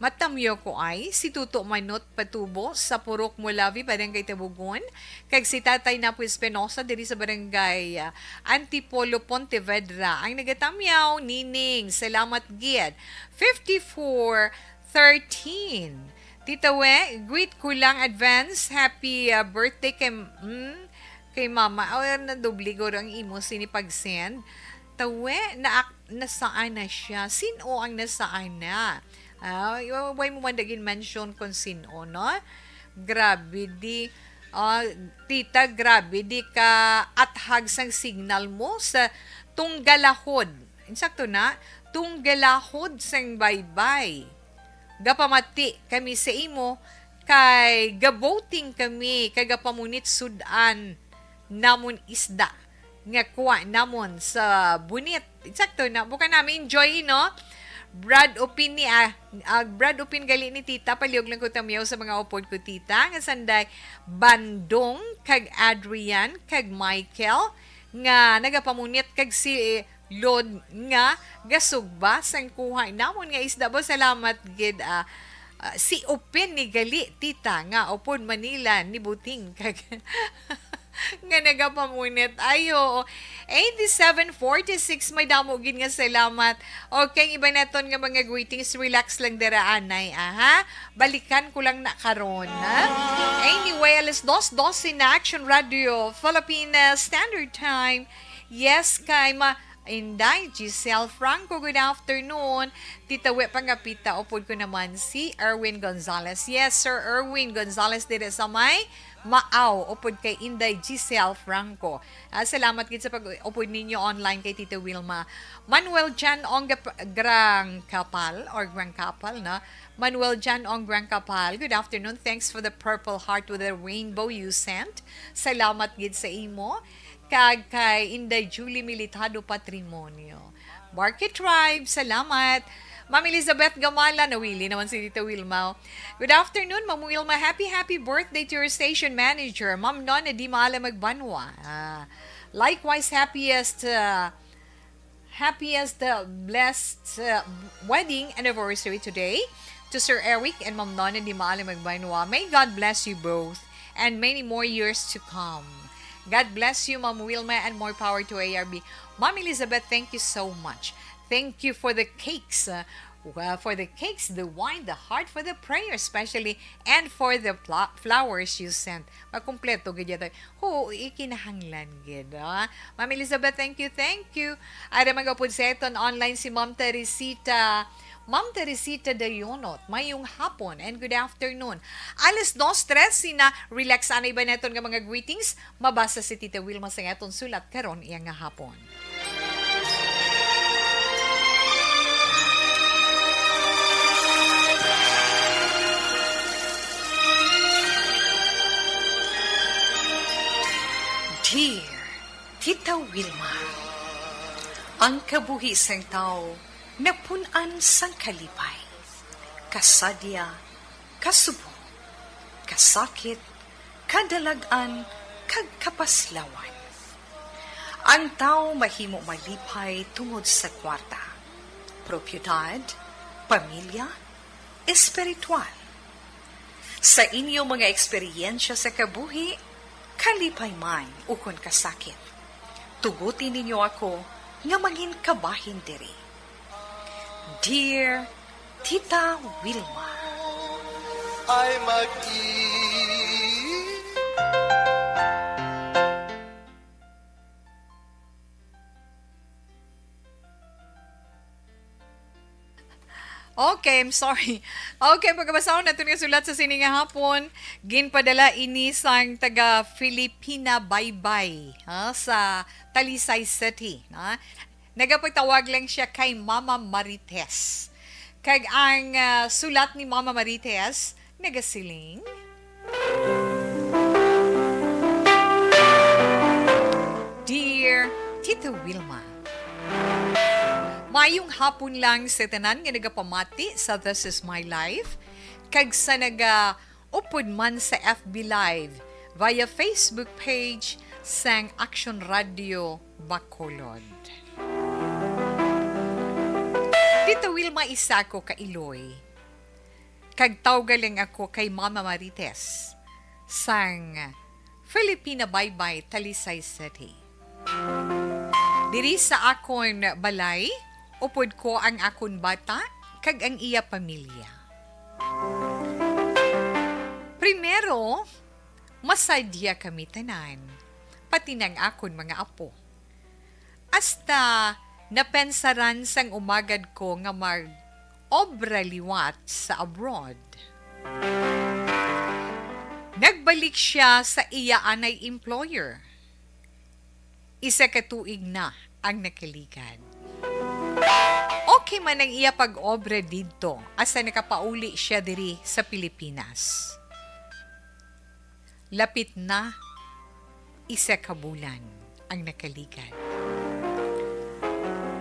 matamyaw ko ay si Tuto Manot Patubo sa Purok Mulavi, Barangay Tabugon, kag si Tatay Napoy Espinosa diri sa Barangay, ah, Antipolo, Pontevedra. Ang nagatamyaw, Nining, salamat gid. Fifty-four thirteen. Tita We, greet ko lang advance happy, ah, birthday kay, mm, kay Mama. O, nadoble guro ang imo sini pag-send. Tawe, na, nasaan na siya? Sino ang nasaan na? Ah, wa-, way mo man dagin mention kung sin-o, no? Grabe di, ah, tita, grabe di ka athag sang signal mo sa tunggalahod. Insakto na, tunggalahod sang baybay. Gapamati kami sa imo, kay gaboting kami, kay gapamunit sud-an namon isda nga kuha namon sa bunit. Insakto na, buka nami enjoy, no? Brad Opin ni, ah, ah, Brad Opin gali ni tita, paliog lang ko tamiyaw sa mga upod ko tita, nga sanday Bandong, kag Adrian, kag Michael, nga nagapamunit, kag si Lord nga gasugba sang kuha namon nga isda. Ba, salamat gid, ah, ah, si Opin ni gali, tita, nga upod Manila ni Buting, kag nga nagapamunit. Ay, oo. Eighty-seven forty-six, may damo gid nga salamat. Okay, iba naton nga mga greetings. Relax lang dira, anay, aha. Balikan ko lang na karon, ha? Anyway, alas dos doce na, Action Radio Philippines Standard Time. Yes, kay ma-, Inday Giselle Franco, good afternoon. Tita We Pangapita, upod ko naman si Erwin Gonzalez. Yes, Sir Erwin Gonzalez, diri sa may Maaw, upod kay Inday Giselle Franco. Ah, salamat gid sa pag-upod ninyo online kay Tita Wilma. Manuel Jan Ong Gap-, Grangkapal or Grangkapal, no? Manuel Jan Ong Grangkapal, good afternoon. Thanks for the purple heart with a rainbow you sent. Salamat gid sa imo. Kag kay Inday Julie Militado Patrimonio. Market Tribe, salamat. Ma'am Elizabeth Gamala, nawili naman si Tita Wilma. Good afternoon, Ma'am Wilma. Happy, happy birthday to your station manager, Ma'am Nona Di Maalam Magbanwa. Ah, likewise, happiest, uh, happiest, uh, blessed, uh, wedding anniversary today to Sir Eric and Ma'am Nona Di Maalam Magbanwa. May God bless you both and many more years to come. God bless you, Ma'am Wilma, and more power to A R B. Ma'am Elizabeth, thank you so much. Thank you for the cakes, uh, uh, for the cakes, the wine, the heart, for the prayer, especially, and for the pla-, flowers you sent. Makumpleto gid yato. Oo, ikinahanglan gid, ah. Ma'am Elizabeth, thank you, thank you. Ada magapod sa aton online si Ma'am Teresita. Ma'am Teresita Dayonot, mayong hapon and good afternoon. Alas dos trese na, relax anay ba naton nga mga greetings? Mabasa si Tita Wilma sa aton sulat karon iya nga hapon. Dear Tita Wilma, ang kabuhi sang tawo napun-an sang kalipay, kasadya, kasubo, kasakit, kadalag-an, kag kapaslawan. Ang tawo mahimo malipay tungod sa kwarta, propiedad, pamilya, espiritual. Sa inyo mga eksperyensya sa kabuhi, kalipay man ukon kasakit, tuguti ninyo ako nga mangin kabahin diri. Dear Tita Wilma. Ay mag-i- Okay, I'm sorry. Okay, pagkabasahon naton nga sulat sa sini nga hapon, ginpadala ini sang taga Filipina Baybay, ha, sa Talisay City, ha. Nagapatawag lang siya kay Mama Marites. Kag ang, ah, sulat ni Mama Marites, nagasiling, Dear Tita Wilma, maayong hapon lang sa tanan nga nagapamati sa This Is My Life, kag sa naga-upod man sa F B Live via Facebook page sang Action Radio Bacolod. Tita Wilma, isa ako ka Iloy. Kag tawga lang ako kay Mama Marites, sang Filipina Baybay, Talisay City. Diri sa akon balay, upod ko ang akon bata kag ang iya pamilya. Primero, masadya kami tanan, pati nang akon mga apo. Hasta napensaran sang umagad ko nga mag-, obra liwat sa abroad. Nagbalik siya sa iya anay employer. Isa ka tuig na ang nakaligad. Okay man ang iya pag-obra didto, asa nakapauli siya diri sa Pilipinas. Lapit na isa ka bulan ang nakaligad.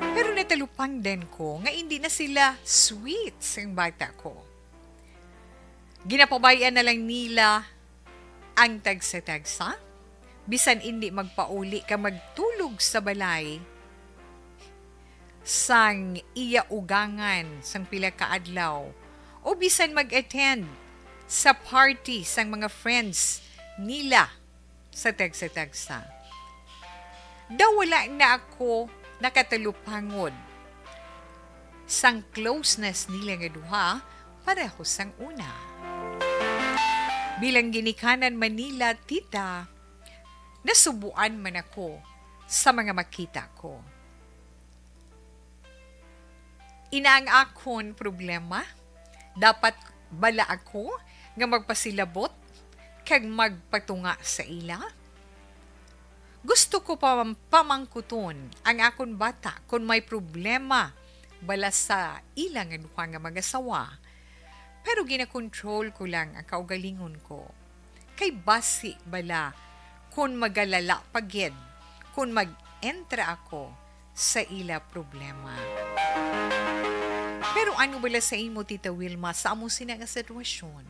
Pero natalupangdan ko nga indi na sila sweet sang bata ko. Ginapabay-an na lang nila ang tagsa-tagsa, bisan indi magpauli kag magtulog sa balay sang iya ugangan sang pila ka adlaw, o bisan mag-attend sa party sang mga friends nila sa tagsa-tagsa. Daw wala na ako nakatalupangod sang closeness nila nga duha pareho sang una. Bilang ginikanan man nila, tita, nasubuan man ako sa mga makita ko. Ina ang akon problema, dapat bala ako nga magpasilabot kag magpatunga sa ila? Gusto ko pa pamangkuton ang akon bata kon may problema bala sa ila nga duha nga mag-asawa, pero ginakontrol ko lang ang kaugalingon ko. Kay basi bala kon magalala pa gid kon mag-entra ako sa ila problema. Pero ano bala sa imo, Tita Wilma, sa amo sina nga sitwasyon?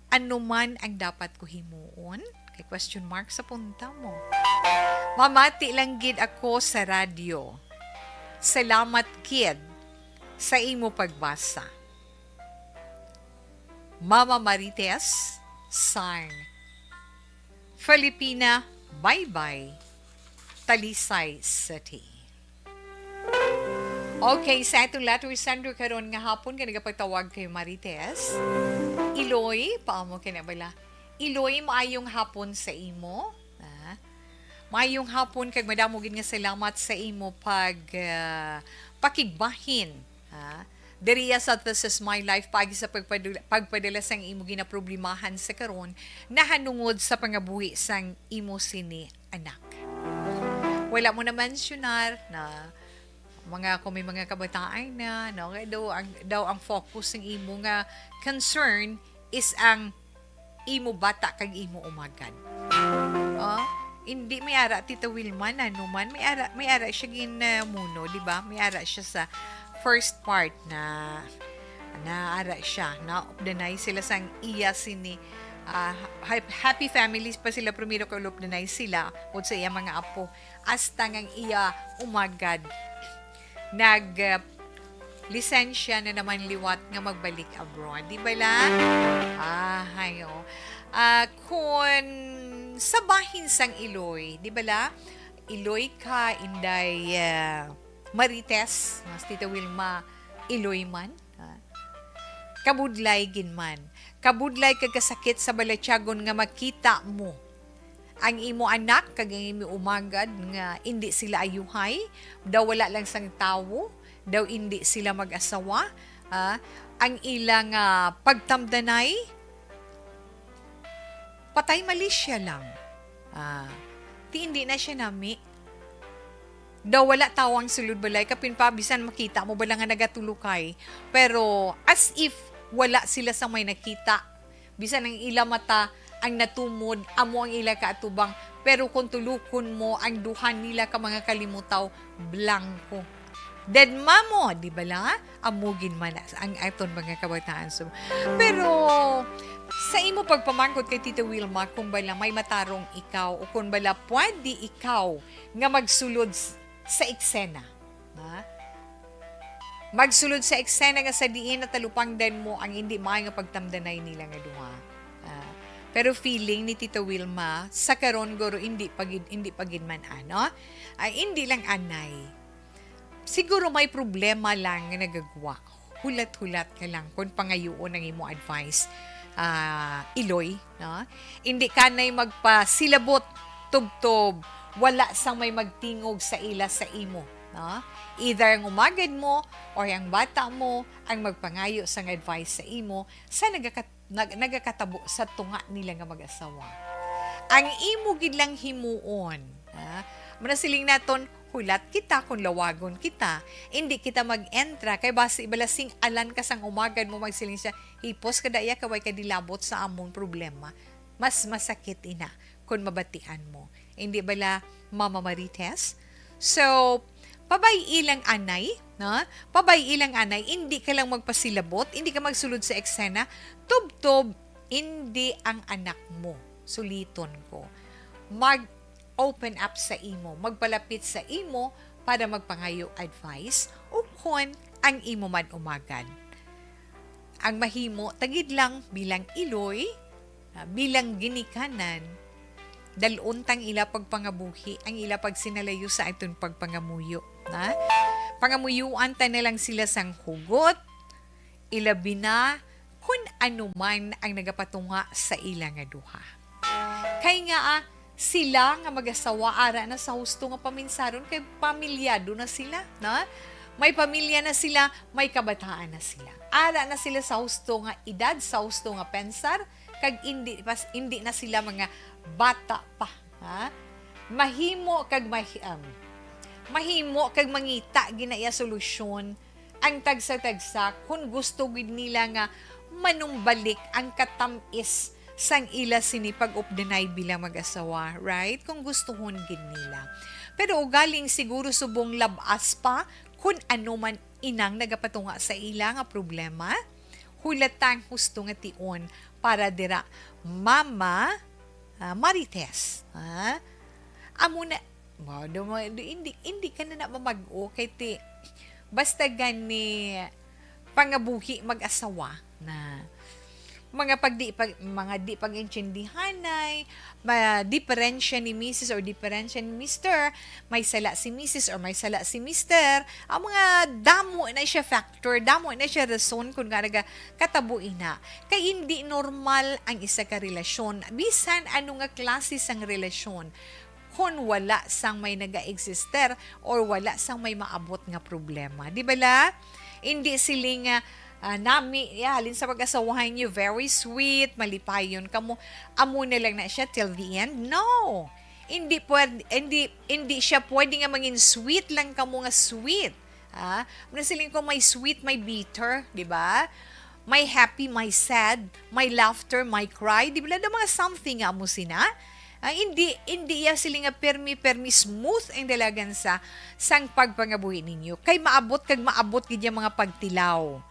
Ano man ang dapat ko himuon? Kay question mark sa punta mo. Mamati lang gid ako sa radyo. Salamat gid sa imo pagbasa. Mama Marites sang Filipina Baybay, Talisay City. Okay, sa atong letter sender karon nga hapon nga nagapatawag kay Marites. Iloy, paamo ka na bala? Iloy, maayong hapon sa imo. Ah, maayong hapon kag madamo gid nga salamat sa imo pag, ah, pakigbahin, ha? Diriya sa This Is My Life, paagi sa pagpadula-, pagpadala sang imo ginaproblemahan sa karon, nahanungod sa pangabuhi sang imo sini anak. Wala mo na-mensionar na mga, kung may mga kabataan na, no, kay daw ang, daw ang focus ng imo nga concern is ang imo bata kag imo umagad. Oh, hindi may ara, Tita Wilma, ano man, may ara, may ara siya gin, uh, muno, di ba? May ara siya sa first part na, na ara siya, na updanay sila sang iya sini, ah, hap-, happy families pa sila primero kay updanay sila, o sa iya mga apo, hasta nga ang iya umagad nag, uh, lisensya na naman liwat nga magbalik abroad. Di bala? Ah, hayo. Ah, kun sa bahin sang Iloy, di bala? Iloy ka, Inday, ah, Marites, mas Tita Wilma, Iloy man. Ah. Kabudlay gid man. Kabudlay kag kasakit sa balatyagon nga makita mo ang imo anak kag ang imo umagad nga indi sila ayuhay, daw wala lang sang tawo, daw indi sila mag-asawa, ah, ang ila nga pagtamdanay, patay malisya lang. Ah, ti indi na siya nami. Daw wala tawo ang sulod balay, kapin pa bisan makita mo bala nga nagatulukay. Pero as if wala sila sa may nakita. Bisan ang ila mata ang natumod, amo ang ila kaatubang. Pero kung tulukon mo ang duha nila ka mga kalimutaw, blanco. Dead mamo, di bala? Amo gid man ang aton mga kabataan. So, pero sa imo pagpamangkot kay Tita Wilma, kung bala may matarong ikaw o kung bala pwede ikaw nga magsulod s-, sa eksena, ha? Magsulod sa eksena nga sa diin natalupangdan mo ang hindi maayo nga pagtamdanay nila nga duha. Ah, pero feeling ni Tita Wilma, sa karon guro hindi pa gid, hindi pa gid man ano, ay hindi lang anay. Siguro may problema lang nga nagagwa. Hulat-hulat ka lang kung pangayuon ang imo advice, ah, Iloy, no? Hindi ka na'y magpasilabot tubtob, wala sang may magtingog sa ila sa imo. no? Either ang umagad mo or ang bata mo ang magpangayo sang advice sa imo sa nagakat-, nag-, nagakatabo sa tunga nila nga mag-asawa. Ang imo gid lang himuon, ha? Muna siling naton, hulat kita kung lawagon kita. Hindi kita mag-entra kay basi bala sing-alan ka sang umagad mo, magsiling siya, "Hipos ka daya kay way ka dilabot sa among problema." Mas masakit ina kung mabatian mo. Hindi bala, Mama Marites? So, pabay-i lang anay, no? Pabay-i lang anay, hindi ka lang magpasilabot, hindi ka magsulod sa eksena, tubtob, hindi ang anak mo. Suliton ko. Mag-open up sa imo, magpalapit sa imo para magpangayo advice o kon ang imo man umagad. Ang mahimo, tagid lang bilang iloy, ah, bilang ginikanan, dal-on tang ila pagpangabuhi, ang ila pagsinalayo sa aton pagpangamuyo, na? Pangamuyuan ta na lang sila sang hugot, ilabi na kun ano man ang nagapatunga sa ila nga duha. Kay nga, ah, sila nga mag-asawa ara na sa husto nga paminsaron kay pamilyado na sila, na? May pamilya na sila, may kabataan na sila. Ara na sila sa husto nga edad, sa husto nga pensar, kag indi pas, indi na sila mga bata pa, ha? Mahimo kag mahi-, um, mahimo kag mangita gid na iya solusyon ang tagsa-tagsa kon gusto gid nila nga manumbalik ang katam-is sang ila sini pag-updanay bilang mag-asawa, right? Kung gustuhon gid nila. Pero ugaling siguro subong lab-as pa kun ano man inang nagapatunga sa ila nga problema, hulatang husto nga tion para dira, Mama, ah, Marites, ha? Amo na, mo, do mo, do, hindi, hindi ka na na mamag-o kay ti, basta gani pangabuhi mag-asawa na mga pagdi-, pag-, mga di pag-intindihanay, ma-, diferensya ni misis or diferensya ni mister, may sala si misis or may sala si mister, ang mga damo na siya factor, damo na siya rason kung nga nagakatabo ina. Kay hindi normal ang isa ka relasyon, bisan ano nga klase sang relasyon, kon wala sang may naga-exister or wala sang may maabot nga problema. Di bala? Hindi siling nga, ah, nami, ya, halin sa pag-asawahan niyo, very sweet, malipayon kamo. Amo na lang na siya till the end? No. Hindi pwed-, hindi, hindi siya pwede nga mangin sweet lang kamo nga sweet. Ah, muna siling ko, may sweet, may bitter, di ba? May happy, may sad, may laughter, may cry. Di ba? May mga something nga amo sina. Ah, hindi, hindi iya siling nga permi, permi smooth ang dalagan sa sang pagpangabuhi ninyo. Kay maabot kag maabot gid yung mga pagtilaw.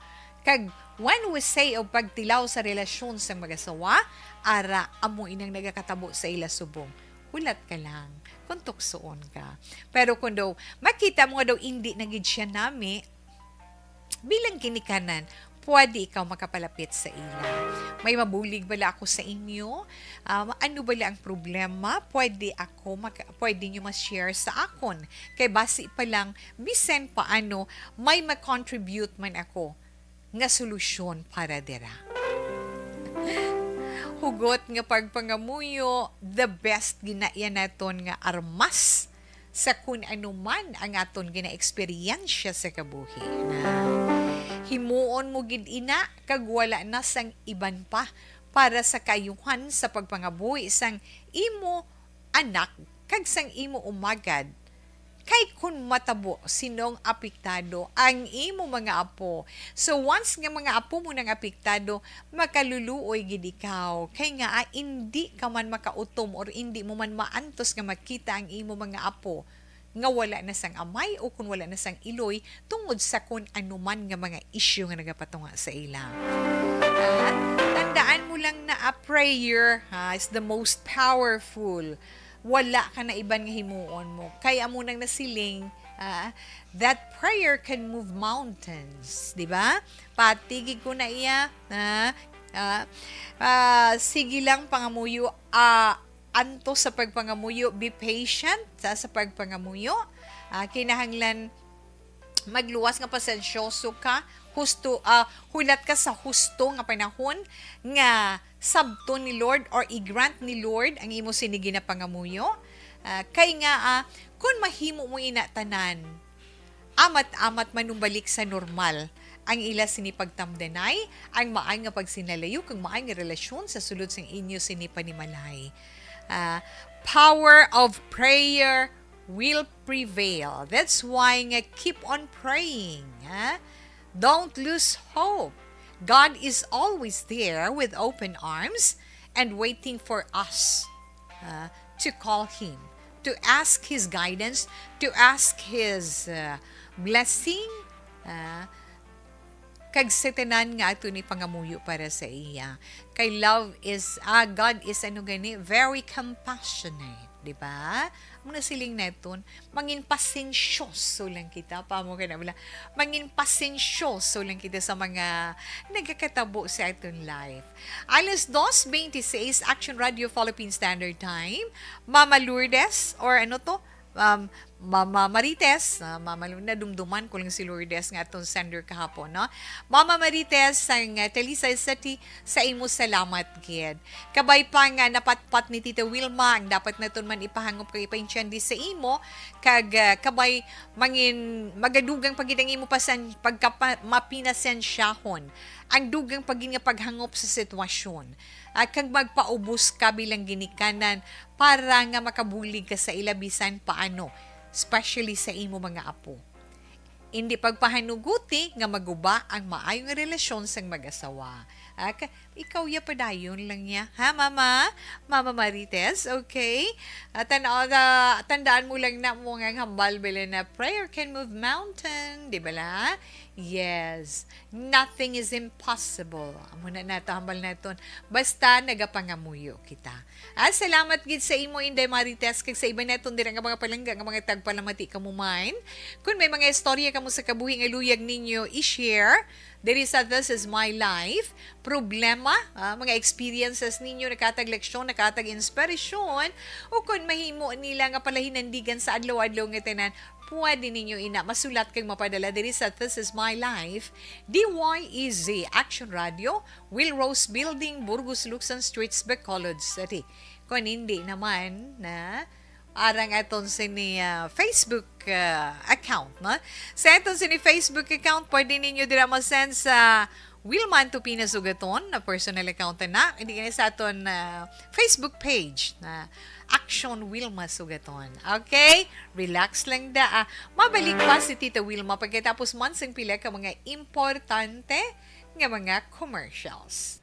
Kag when we say og pagtilaw sa relasyon sa mag-asawa, ara, amo inang nagakatabo sa ila subong. Hulat ka lang kung tuksoon ka. Pero kung daw makita mo nga daw hindi na gid siya nami, bilang ginikanan, pwede ikaw makapalapit sa ila. May mabulig bala ako sa inyo? Um, ano bala ang problema? Pwede ako maka-, pwede nyo ma-share sa akon. Kay basi pa lang, bisan paano, may ma-contribute man ako nga solusyon para dira. Hugot nga pagpangamuyo, the best gid na iya naton nga armas sa kun ano man ang aton ginaeksperyensya sa kabuhi. Na himuon mo gid ina, kag wala na sang iban pa para sa kaayuhan sa pagpangabuhi sang imo anak kag sang imo umagad. Kay kun matabo, sinong apektado? Ang imo mga apo. So, once nga mga apo mo nang apektado, makaluluoy gid ikaw. Kay nga, ah, indi ka man makautom or indi mo man maantos nga makita ang imo mga apo nga wala na sang amay o kun wala na sang iloy tungod sa kun ano man nga mga isyu nga nagapatunga sa ila. Ah, tandaan mo lang na a prayer, ha, is the most powerful. Wala ka na iban nga himuon mo. Kay amo nang nasiling, ah, that prayer can move mountains, di ba? Patigig ko na iya, ha? Ah, ah, sige lang, pangamuyo, ah, anto sa pagpangamuyo, be patient sa, sa pagpangamuyo. Ah, kinahanglan magluwas nga pasensyoso ka, husto, ah, hulat ka sa husto nga panahon nga sabton ni Lord or i-grant ni Lord ang imo sini ginapangamuyo. Ah, kay nga, ah, kun mahimo mo ina tanan, amat-amat manumbalik sa normal ang ila sini pagtamdanay, ang maay nga pagsinalayo kag maay nga relasyon sa sulod sang inyo sini panimalay. Ah, power of prayer will prevail. That's why nga keep on praying, ha? Don't lose hope. God is always there with open arms and waiting for us, uh, to call Him, to ask His guidance, to ask His, uh, blessing, uh, kag sa tanan nga aton ipangamuyo para sa iya. Kay love is, ah, God is, ano gani, very compassionate, di ba? Amo na siling naton, mangin pasensyoso lang kita, pa mo ka na wala. Mangin pasensyoso lang kita sa mga nagakatabo sa aton life. Alas dos twenty-six, Action Radio Philippine Standard Time. Mama Lourdes, or ano to? Um, Mama Marites, ah, Mama Lu-, nadumduman ko lang si Lourdes nga aton sender kahapon, no? Mama Marites, sang, ah, Talisay City, sa imo salamat gid. Kabay pa nga napatpat ni Tita Wilma, ang dapat naton man ipahangop kag ipaintyandi sa imo, kag, ah, kabay mangin magadugang pa gid ang imo pasan-, pagkapa-, mapinasensyahon. Ang dugang pa gid nga paghangop sa sitwasyon. Ah, kag magpaubos ka bilang ginikanan para nga makabulig ka sa ila bisan paano, especially sa imo mga apo. Indi pagpahanuguti nga maguba ang maayo nga relasyon sang mag-asawa. Ah, ka-, ikaw ya padayon lang niya. Ha, Mama? Mama Marites, okay? Ah, tan-, ah, tandaan mo lang na mo nga ang hambal, bala na, prayer can move mountain, di ba la? Yes. Nothing is impossible. Amo na nato, hambal naton. Basta nagapangamuyo kita. Ah, salamat gid sa imo, Inday Marites, kag sa iban naton dira nga mga palangga nga mga tagpalamati kamo man. Kung may mga istorya kamo sa kabuhi nga luyag ninyo i-share diri sa This Is My Life, problema, ah, mga experiences ninyo, nakatag leksyon, nakatag inspirasyon, o kung mahimo nila nga palahinandigan sa adlaw-adlaw nga tanan, pwede ninyo ina masulat kag mapadala diri sa This Is My Life, D Y E Z Action Radio, Will Rose Building, Burgos, Luksan Streets, Bacolod City. Kung hindi naman na arang aton sini, ah, Facebook, ah, account, no? Sa aton sini Facebook account, pwede ninyo dira ma-send sa Wilma Antupina Sugaton na personal account na. Hindi kini sa aton, ah, Facebook page na Action Wilma Sugaton. Okay? Relax lang da, ah. Mabalik pa si Tita Wilma pagkatapos man sang pila ka mga importante nga mga commercials.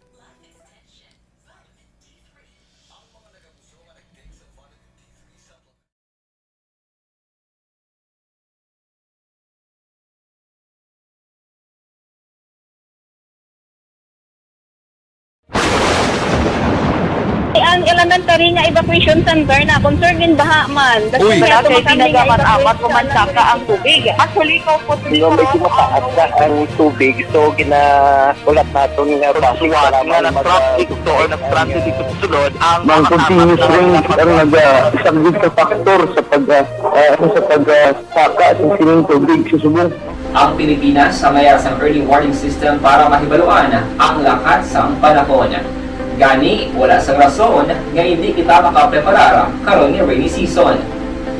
Ang elementary nga evacuation center na concern in baha man. Uy! Wala kay ginagamit-amat o mansaka ang tubig. Actually, ikaw po, medyo mataas na ang tubig, so gina-, ulat naton nga base nga nag-traffic to or nag-transit dito sa sulod ang mga continuous rain ang nag-, ah, isang big factor sa pag, ah, ah, sa pag, ah, saka sa sining tubig sa subong. Ang Pilipinas ang mayara sang early warning system para mahibaluan ang lakat sang panahon. Gani, wala sang rason nga indi kita makapreparar karon nga rainy season.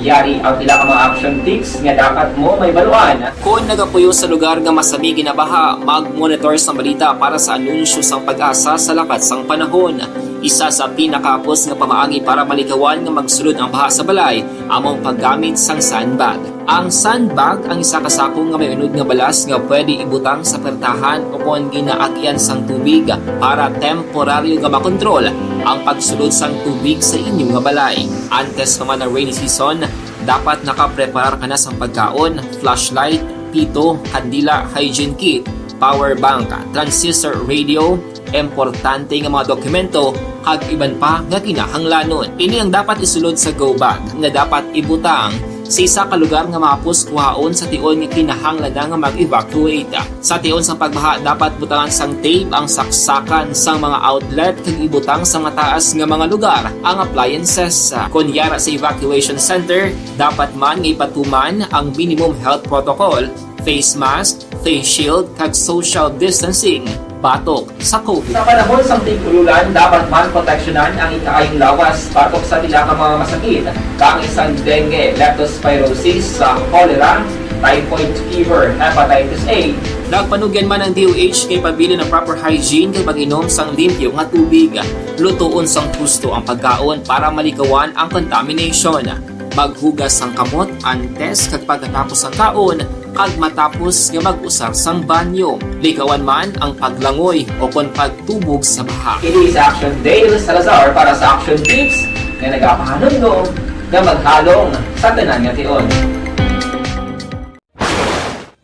Yari ang pila ka mga action tips nga dapat mo mahibaluan. Kon nagapuyo sa lugar nga masami ginabaha, mag-monitor sang balita para sa anunsyo sang PAGASA sa lakat sang panahon. Isa sa pinakahapos nga pamaagi para malikawan nga magsulod ang baha sa balay amo ang paggamit sang sandbag. Ang sandbag ang isa ka sako nga may unod nga balas nga pwede ibutang sa pertahan o kon ginaagian sang tubig para temporaryo nga makontrol ang pagsulod sang tubig sa inyo nga balay. Antes pa man ang rainy season, dapat nakapreparar ka na sang pagkaon, flashlight, pito, kandila, hygiene kit, power bank, transistor radio, importante nga mga dokumento, kag iban pa nga kinahanglanon. Ini ang dapat isulod sa go bag nga dapat ibutang sa isa ka lugar nga mahapos kuhaon sa tion nga kinahanglan na nga mag-evacuate. Sa tion sang pagbaha, dapat butangan sang tape ang saksakan sang mga outlet kag ibutang sa mataas nga mga lugar ang appliances. Kon yara sa evacuation center, dapat man nga ipatuman ang minimum health protocol, face mask, face shield, kag social distancing batok sa COVID. Sa panahon sang tig-ululan, dapat man proteksyonan ang ikaayong lawas batok sa pila ka mga masakit, kaangay sang dengue, leptospirosis, sa cholera, typhoid fever, hepatitis A. Nagpanugyan man ang D O H kay pabilin ang proper hygiene kag pag-inom sang limpyo nga tubig. Lutoon sang husto ang pagkaon para malikawan ang contamination. Maghugas sang kamot antes kag pagkatapos sang kaon kag matapos nga mag-usar sang banyo. Likawan man ang paglangoy o kon pagtubog sa baha. Ini si Action Dale Salazar para sa Action Tips nga nagapahanumdom nga maghalong sa tanan nga tion.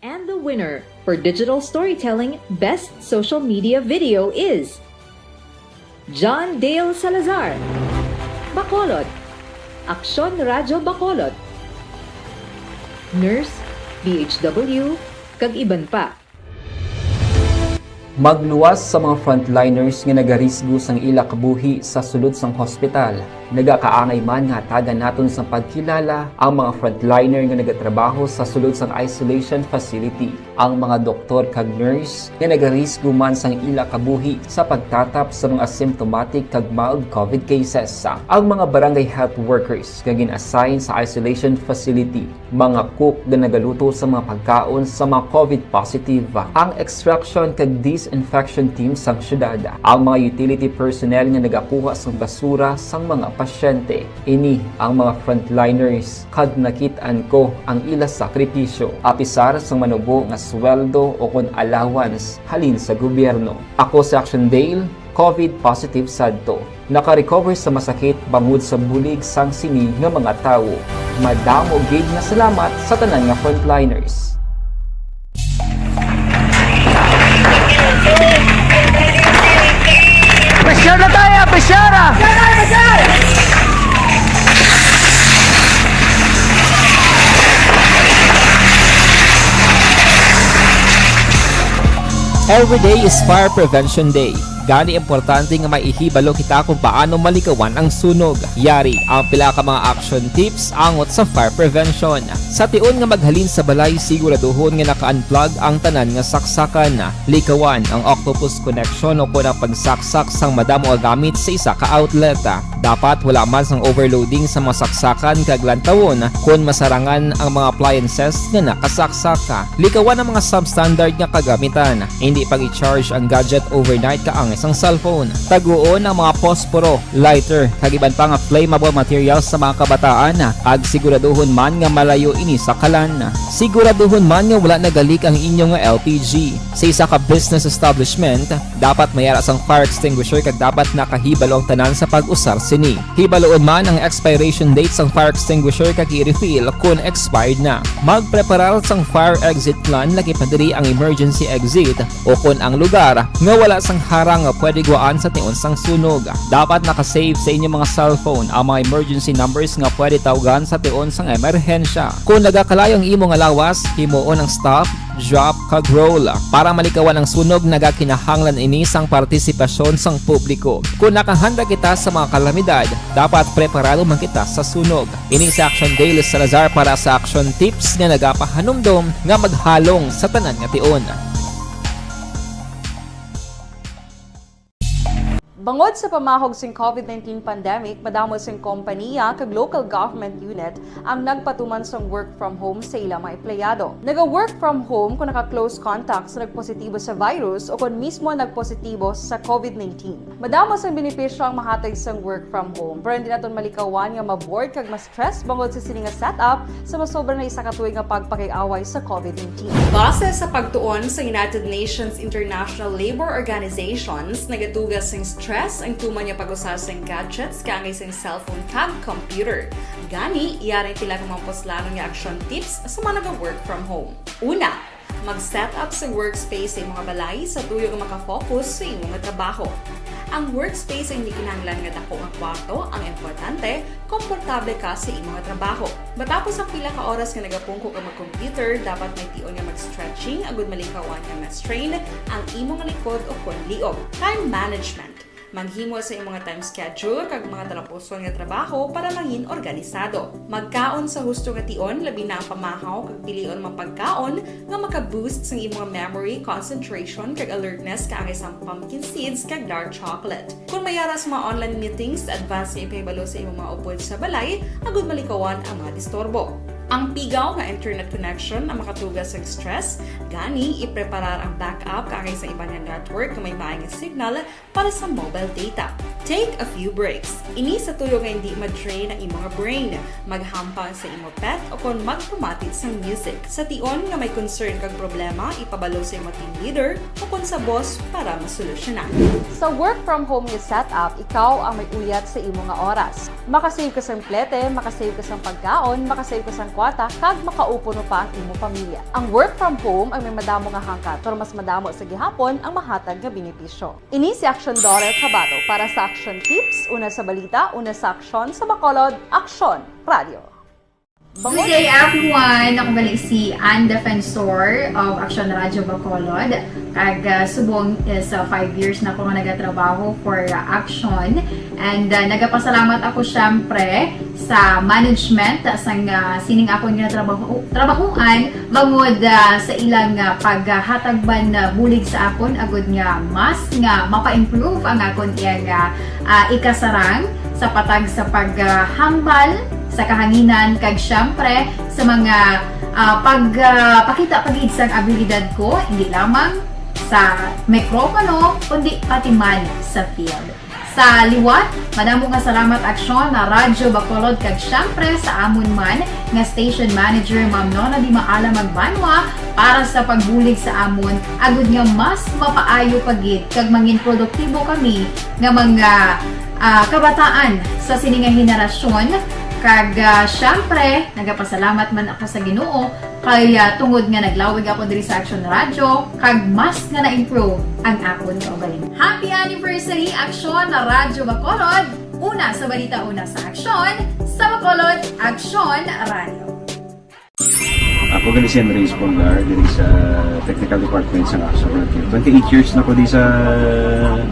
And the winner for digital storytelling best social media video is John Dale Salazar, Bacolod, Aksyon Radyo Bacolod, Nurse, D H W, kag iban pa. Magluwas sa mga frontliners nga nagarisgo sang ila kabuhi sa sulod sang hospital. Nagakaangay man nga hatagan naton sang pagkilala ang mga frontliner nga nagatrabaho sa sulod sang isolation facility, ang mga doktor kag nurse nga nagarisgo man sang ila kabuhi sa pagtatap sa mga symptomatic kag mild COVID cases, ang mga barangay health workers nga gin-assign sa isolation facility, mga cook nga nagaluto sa mga pagkaon sa mga COVID positive, ang extraction kag disinfection team sang syudad, ang mga utility personnel nga nagakuha sang basura sang mga pasyente. Ini ang mga frontliners kag nakit-an ko ang ila sakripisyo, apisar sang manubo nga sweldo o kon allowance halin sa gobyerno. Ako si Action Dale, COVID positive sadto. Naka-recover sa masakit bangod sa bulig sang sini nga mga tawo. Madamo gid nga salamat sa tanan nga frontliners. Pressure na tayo! Pressure! Every day is Fire Prevention Day. Gani importante nga maihibalo kita kung paano malikawan ang sunog. Yari ang pila ka mga action tips angot sa fire prevention. Sa tion nga maghalin sa balay, siguraduhon nga naka-unplug ang tanan nga saksakan. Likawan ang octopus connection o kon ang pagsaksak sang madamo nga gamit sa isa ka outlet. Dapat wala man sang overloading sa mga saksakan kag lantawon kon masarangan ang mga appliances nga nakasaksak. Likawan ang mga substandard nga kagamitan. Indi pag-i-charge ang gadget overnight kaangay sang cellphone. Taguon ang mga posporo, lighter, kag iban pa nga flammable materials sa mga kabataan, kag siguraduhon man nga malayo ini sa kalan. Siguraduhon man nga wala nagalik ang inyo nga L P G. Sa isa ka business establishment, dapat may ara sang fire extinguisher kag dapat nakahibalo ang tanan sa pag-usar sini. Hibaloon man ang expiration date sang fire extinguisher kag i-refill kon expired na. Magpreparar sang fire exit plan, lakip na diri ang emergency exit o kon ang lugar nga wala sang harang nga pwede guwaan sa tion sang sunog. Dapat naka-save sa inyo mga cellphone ang mga emergency numbers nga pwede tawgan sa tion sang emerhensya. Kon nagakalayo ang imo nga lawas, himuon ang stop, drop, kag roll. Para malikawan ang sunog, nagakinahanglan ini sang partisipasyon sang publiko. Kon nakahanda kita sa mga kalamidad, dapat preparado man kita sa sunog. Ini si Action Dale Salazar para sa Action Tips nga nagapahanumdom nga maghalong sa tanan nga tion. Bangod sa pamahog sing COVID nineteen pandemic, madamo sing kompanya kag local government unit ang nagpatuman sang work from home sa ila mga empleyado. Naga-work from home kung naka-close contact sa nagpositibo sa virus o kon mismo nagpositibo sa COVID nineteen. Madamo sang benepisyo ang mahatag sang work from home, pero hindi naton malikawan nga ma-bored kag ma-stress bangod sa sini nga setup sa masobra na isa ka tuig nga pagpakig-away sa COVID nineteen. Base sa pagtuon sa United Nations International Labour Organizations, nagaduga sing stress ang tuman nga pag-usa sing gadgets kaangay sing cellphone kag computer. Gani, yari pila ka mga puslanon nga action tips sa mga naga-work from home. Una, mag-set up sa workspace sa imong balay sa tuyo nga maka-focus sa imo nga trabaho. Ang workspace ang hindi kinahanglan nga dako nga kwarto, ang importante, komportable ka sa imo nga trabaho. Matapos ang pila ka oras nga nagapungko ka mag-computer, dapat may tion nga mag-stretching agud malikawan nga ma-strain ang imo nga likod o kon liog. Time management. Maghimo sa imong time schedule kag mga talapuson nga trabaho para mangin organisado. Magkaon sa husto nga tion, labi na ang pamahaw kag pilion mga pagkaon nga maka-boost sang imong memory, concentration, kag alertness kaangay sang pumpkin seeds kag dark chocolate. Kon may ara sa mga online meetings, advance nga ipahibalo sa imong mga upod sa balay agud malikawan ang mga disturbo. Ang pigaw nga internet connection ang makatuga sa stress, gani ipreparar ang backup kaangay sa iban nga network nga may maay nga signal para sa mobile data. Take a few breaks. Ini sa tuyo nga hindi ma-drain ang imo nga brain, maghampang sa imo pet o kon magpamati sang music. Sa tion nga may concern kag problema, ipabalo sa imo team leader o kon sa boss para masolusyonan. Sa work from home nga setup, ikaw ang may uyat sa imo nga oras. Makasave ka sang plete, makasave ka sang pagkaon, makasave ka sang kwata, kag makaupo no pa ang imo pamilya. Ang work from home ang may madamo nga hangkat, pero mas madamo sa gihapon ang mahatag nga benepisyo. Ini si Action Daughter Kabato para sa Action Tips, una sa balita, una sa aksyon, sa Bacolod, Aksyon Radio. Good day, everyone! Ako bali si Ann Defensor of Action Radio Bacolod. Kag, ah, subong is, ah, five years na ako nga nagatrabaho for, ah, Action. And, ah, nagapasalamat ako, syempre, sa management, ah, sang, ah, sining akon nga trabaho, trabahuan, bangod, ah, sa ilang, ah, paghatag man, ah, bulig sa akon, agud nga mas nga mapa-improve ang akon iyang, ah, ah, ikasarang sa patag sa paghambal sa kahanginan, kag syempre sa mga, ah, pag, ah, pakita pa gid sang abilidad ko, hindi lamang sa mikropono, kundi pati man sa field. Sa liwat, madamo nga salamat, Aksyon na Radyo Bacolod, kag syempre sa amon man nga station manager, Ma'am Nona Di Maala Magbanwa, para sa pagbulig sa amon, agud nga mas mapaayo pa gid kag mangin produktibo kami nga mga, ah, kabataan sa sini nga henerasyon. Kag, ah, syempre, nagapasalamat man ako sa Ginoo kay, ah, tungod nga naglawig ako diri sa Action Radio, kag mas nga na-improve ang akon kaugalingon. Happy anniversary, Aksyon na Radyo Bacolod! Una sa balita, una sa aksyon, sa Bacolod, Aksyon Radio. Ako gali si Henry Espolgar, diri sa technical department sa Action Radio. Twenty-eight years na ko di sa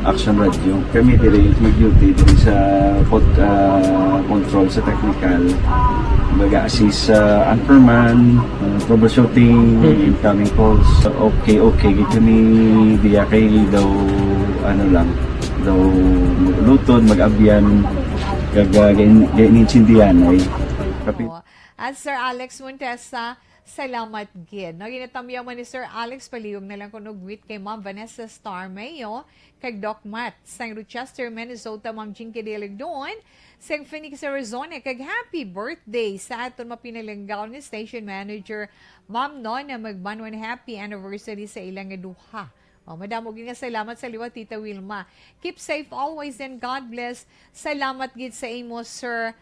Action Radio. Kami diri nag-duty diri sa pod-, ah, control sa technical. Mag-assist sa anchorman, ah, troubleshooting, Mm. incoming calls. Okay, okay, gid kami diya kay daw, ano lang, daw lutod, mag-abyan, kag, ah, gain-, gainintindihan ay. Kapi- Oo. At Sir Alex Montesa, salamat gid. No, ginatamyaw man ni Sir Alex, palihog na lang kuno greet kay Ma'am Vanessa Star Mayo, kag Doc Matt, sang Rochester, Minnesota, Ma'am Jinky Diligdon, sang Phoenix, Arizona, kag happy birthday sa aton mapinalanggaw ni station manager, Ma'am Nona Magbanwan. Happy anniversary sa ilang nga duha. Oh, madamo gid nga salamat sa liwat, Tita Wilma. Keep safe always and God bless. Salamat gid sa imo, Sir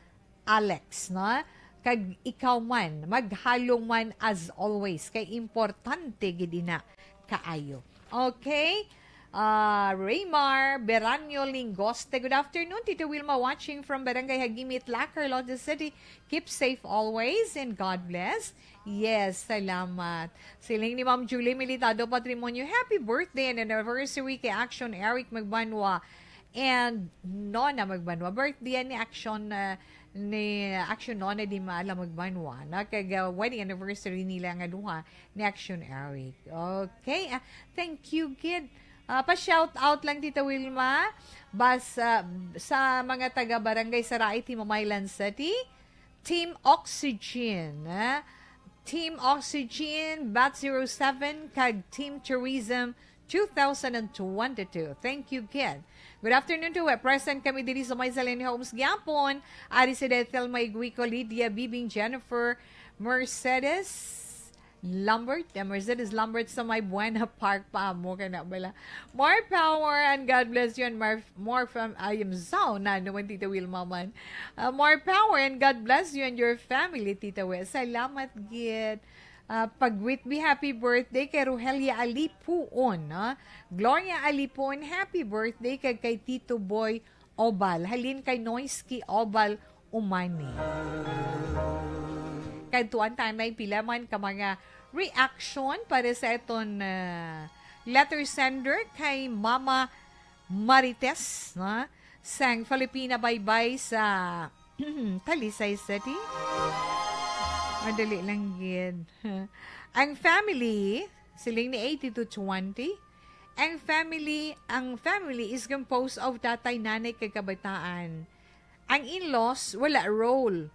Alex, no? Kag ikaw man, maghalong man as always, kay importante gid ina kaayo. Okay? Ah, Raymar Beranyo Lingoste, good afternoon. Tita Wilma watching from Barangay Hagimit, La Carlota City. Keep safe always and God bless. Yes, salamat. Siling ni Ma'am Julie Militado Patrimonio, happy birthday and anniversary kay Action Eric Magbanwa and Nona Magbanwa. Birthday ni Action, uh, ni Action Nona Di Maala Magbanwa, no? Kag, uh, wedding anniversary nila nga duha ni Action Eric. Okay, ah, thank you gid. Ah, pa-shout out lang, Tita Wilma, bas, ah, sa mga taga Barangay Sarait, Himamaylan City, Team Oxygen, ah, Team Oxygen, Bat zero seven, kag Team Tourism two thousand and twenty-two. Thank you gid. Good afternoon to, uh, present kami diri sa may Zalen Homes gyapon. Ari si Thelma Iguico, Lydia, Bibing, Jennifer, Mercedes Lambert, uh, Mercedes Lambert sa may Buena Park pa amo kay na bala. More power and God bless you and more, more from, I am so na naman, Tita Wilma man. Uh, more power and God bless you and your family, Tita Wes. Salamat gid. Ah, pag-greet me happy birthday kay Rogelia Alipuon, no? Gloria Alipuon, happy birthday kag kay Tito Boy Obal. Halin kay Noisky Obal Umani. Kag tuan tanay pila man ka mga reaction para sa aton, ah, letter sender kay Mama Marites, no? Sang Filipina Baybay sa Talisay City. Madali lang gid. Ang family, siling ni eighty to twenty. Ang family, ang family is composed of tatay, nanay, kag kabataan. Ang in-laws, wala role.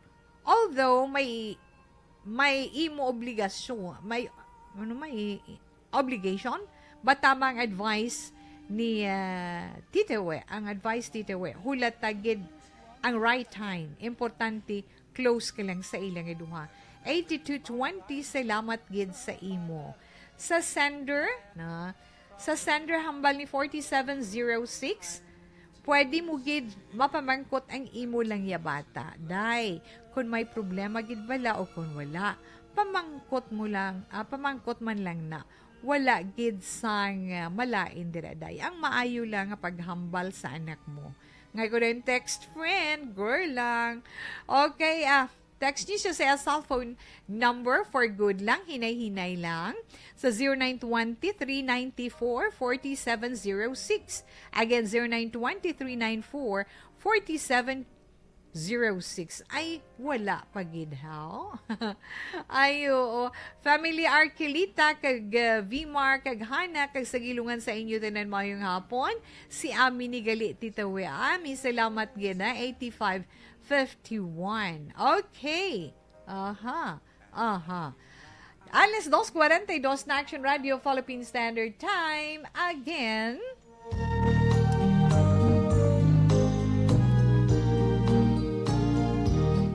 Although may may imo obligasyon, may, ano, may obligation, but tama ang advice ni, ah, Tita We. Ang advice, Tita We, hulata gid ang right time. Importante, close ka lang sa ilang duha. Eighty-two twenty, salamat gid sa imo. Sa sender, na, sa sender hambal ni forty-seven zero six, pwede mo gid mapamangkot ang imo lang ya bata. Day, kung may problema gid bala o kung wala, pamangkot mo lang, ah, pamangkot man lang na. Wala gid sang, ah, malain dira, day. Ang maayo lang nga paghambal sa anak mo. Ngay ko din text friend, girl lang. Okay, ah, text niyo siya sa cellphone number for good lang, hinay-hinay lang. Sa zero nine twenty, three ninety-four, forty-seven zero six. Again, zero nine twenty, three nine four, forty-seven zero six. Ay, wala pa gid, haw? Ay, oo. Family Arquilita, kag, uh, Vimar, kag Hana, kag sa gilungan sa inyo tanan, mayong hapon. Si Ami ni gali, Tita We. Ami, salamat gid, ha? Eighty-five fifty-one. Okay. Aha. Aha. Alas dos cuarenta y dos na, Action Radio Philippine Standard Time. Again,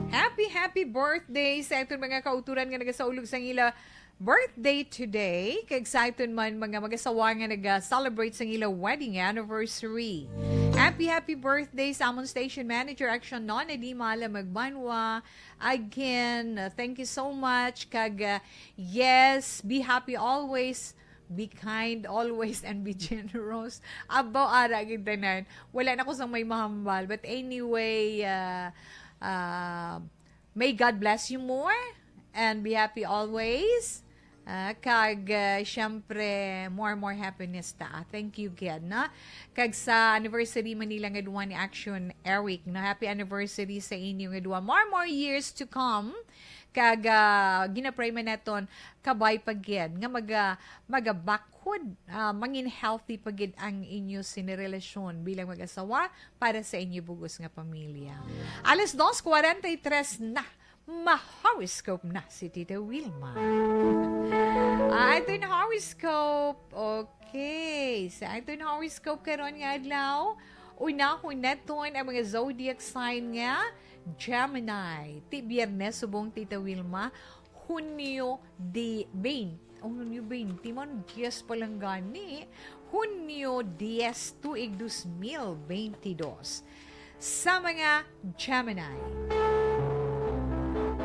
happy, happy birthday sa aton mga kauturan nga nagasaulog sa ila birthday today, kag sa aton man mga mag-asawa nga naga-celebrate sa ila wedding anniversary. Happy, happy birthday sa amon station manager, Action Nona Di Mala Magbanwa. Again, uh, thank you so much. Kag, uh, yes, be happy always, be kind always, and be generous. Abaw, ara gid tanan. Wala na ko sang may mahambal. But anyway, uh, uh, may God bless you more and be happy always. Ah, kag, ah, syempre, more, more happiness ta. Thank you gid, no? Kag sa anniversary man nila nga duha ni Action Eric, no? Happy anniversary sa inyo nga duha. More, more years to come. Kag, ah, ginapray man naton kabay pa gid nga maga-, magabakhod, ah, mangin healthy pa gid ang inyo sini relasyon bilang mag-asawa para sa inyo bugos nga pamilya. Alas dos cuarenta y tres na. Ma-horoscope na si Tita Wilma. Ah, aton horoscope. Okay. Sa aton horoscope karon nga adlaw, unahon naton ang mga zodiac sign nga Gemini. Ti Biyernes subong, Tita Wilma, Hunyo di, bain-, oh, Hunyo twenty man, yes pa lang gani. Hunyo diyes, tuig dos mil benti dos. Sa mga Gemini.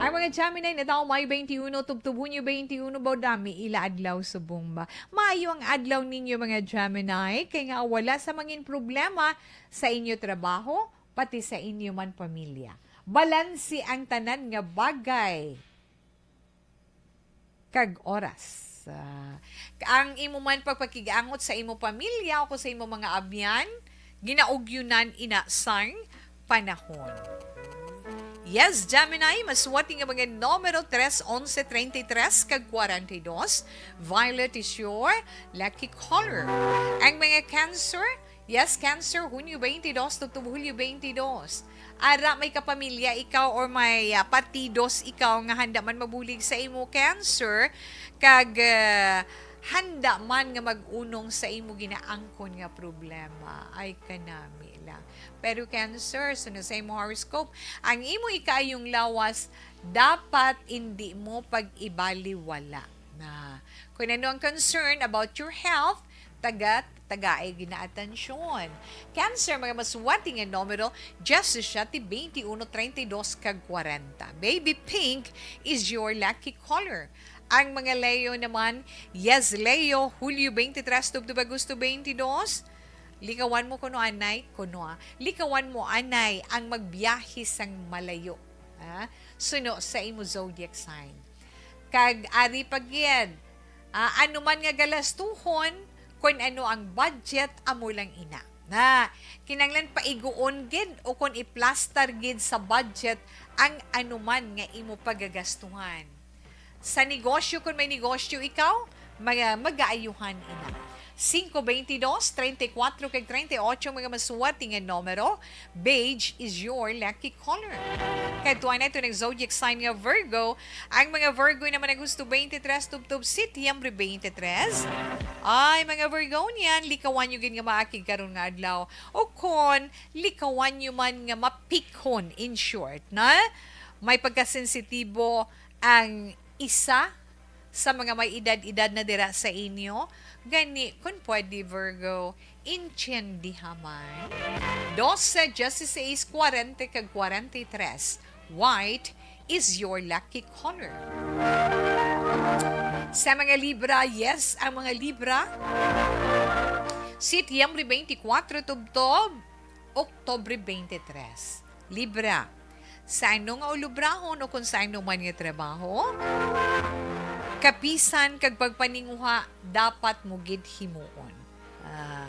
Ang mga Gemini, natawo Mayo twenty-one, tubtob Hunyo twenty-one, ba, dami ila adlaw subong ba. Maayo ang adlaw ninyo, mga Gemini, kay nga wala sa mangin problema sa inyo trabaho, pati sa inyo man pamilya. Balanse ang tanan nga bagay kag oras. Ah, ang imo man pagpakig-angot sa imo pamilya o sa imo mga abyan, ginaugyunan ina sang panahon. Yes, Gemini, maswati nga mga numero tres, onse, treinta y tres, kag cuarenta y dos. Violet is your lucky color. Ang mga Cancer, yes, Cancer, Hunyo twenty-two, tubtob Hulyo twenty-two. Ara, may kapamilya ikaw or may, ah, partidos ikaw nga handa man mabulig sa imo, Cancer, kag, ah, handa man nga mag-unong sa imo ginaangkon nga problema. Ay, kanami lang. Pero, Cancer, sunod sa imo horoscope, ang imo ikaayong lawas, dapat indi mo pag-ibaliwala na. Kung ano ang concern about your health, taga, tagai ginaatensyon. Cancer, mga maswati nga numero, diyes siyete, twenty-one, treinta y dos, kag cuarenta. Baby pink is your lucky color. Ang mga Leo naman, yes, Leo, Hulyo twenty-three, tubtob Agosto twenty-two, likawan mo kuno anay, kuno, ah, likawan mo anay ang magbiyahe sang malayo, ah, suno sa imo zodiac sign. Kag ari pa gid, ah, ano man nga galastuhon, kun ano ang budget, amo lang ina. Na, kinanglan paiguon gid o kun iplastar gid sa budget ang anuman nga imo pagagastuhan. Sa negosyo, kun may negosyo ikaw, maga-, magaayuhan ina. Singko, baynte dos, treinta y cuatro, kag treinta y ocho ang mga masuwati nga numero. Beige is your lucky color. Kadtuan nato ang zodiac sign nga Virgo. Ang mga Virgo naman nga Agosto twenty-three tubtob Setyembre twenty-three. Ay, mga Virgonian, likawan nyo gid nga maakig karon nga adlaw. O kon, likawan nyo man nga mapikhon, in short, na may pagkasensitibo ang isa sa mga may edad-edad na dira sa inyo. Gani, kung pwede, Virgo, intindiha man. Dose, dieciséis, kwarenta kag kwarenta y tres. White is your lucky color. Sa mga Libra, yes, ang mga Libra. Setyembre twenty-four tubtob Oktobre twenty-three. Libra, sa ano nga ulobrahon o kung sa ano man nga trabaho, kapisan kag pagpaninguha dapat mo gid himuon. Ah,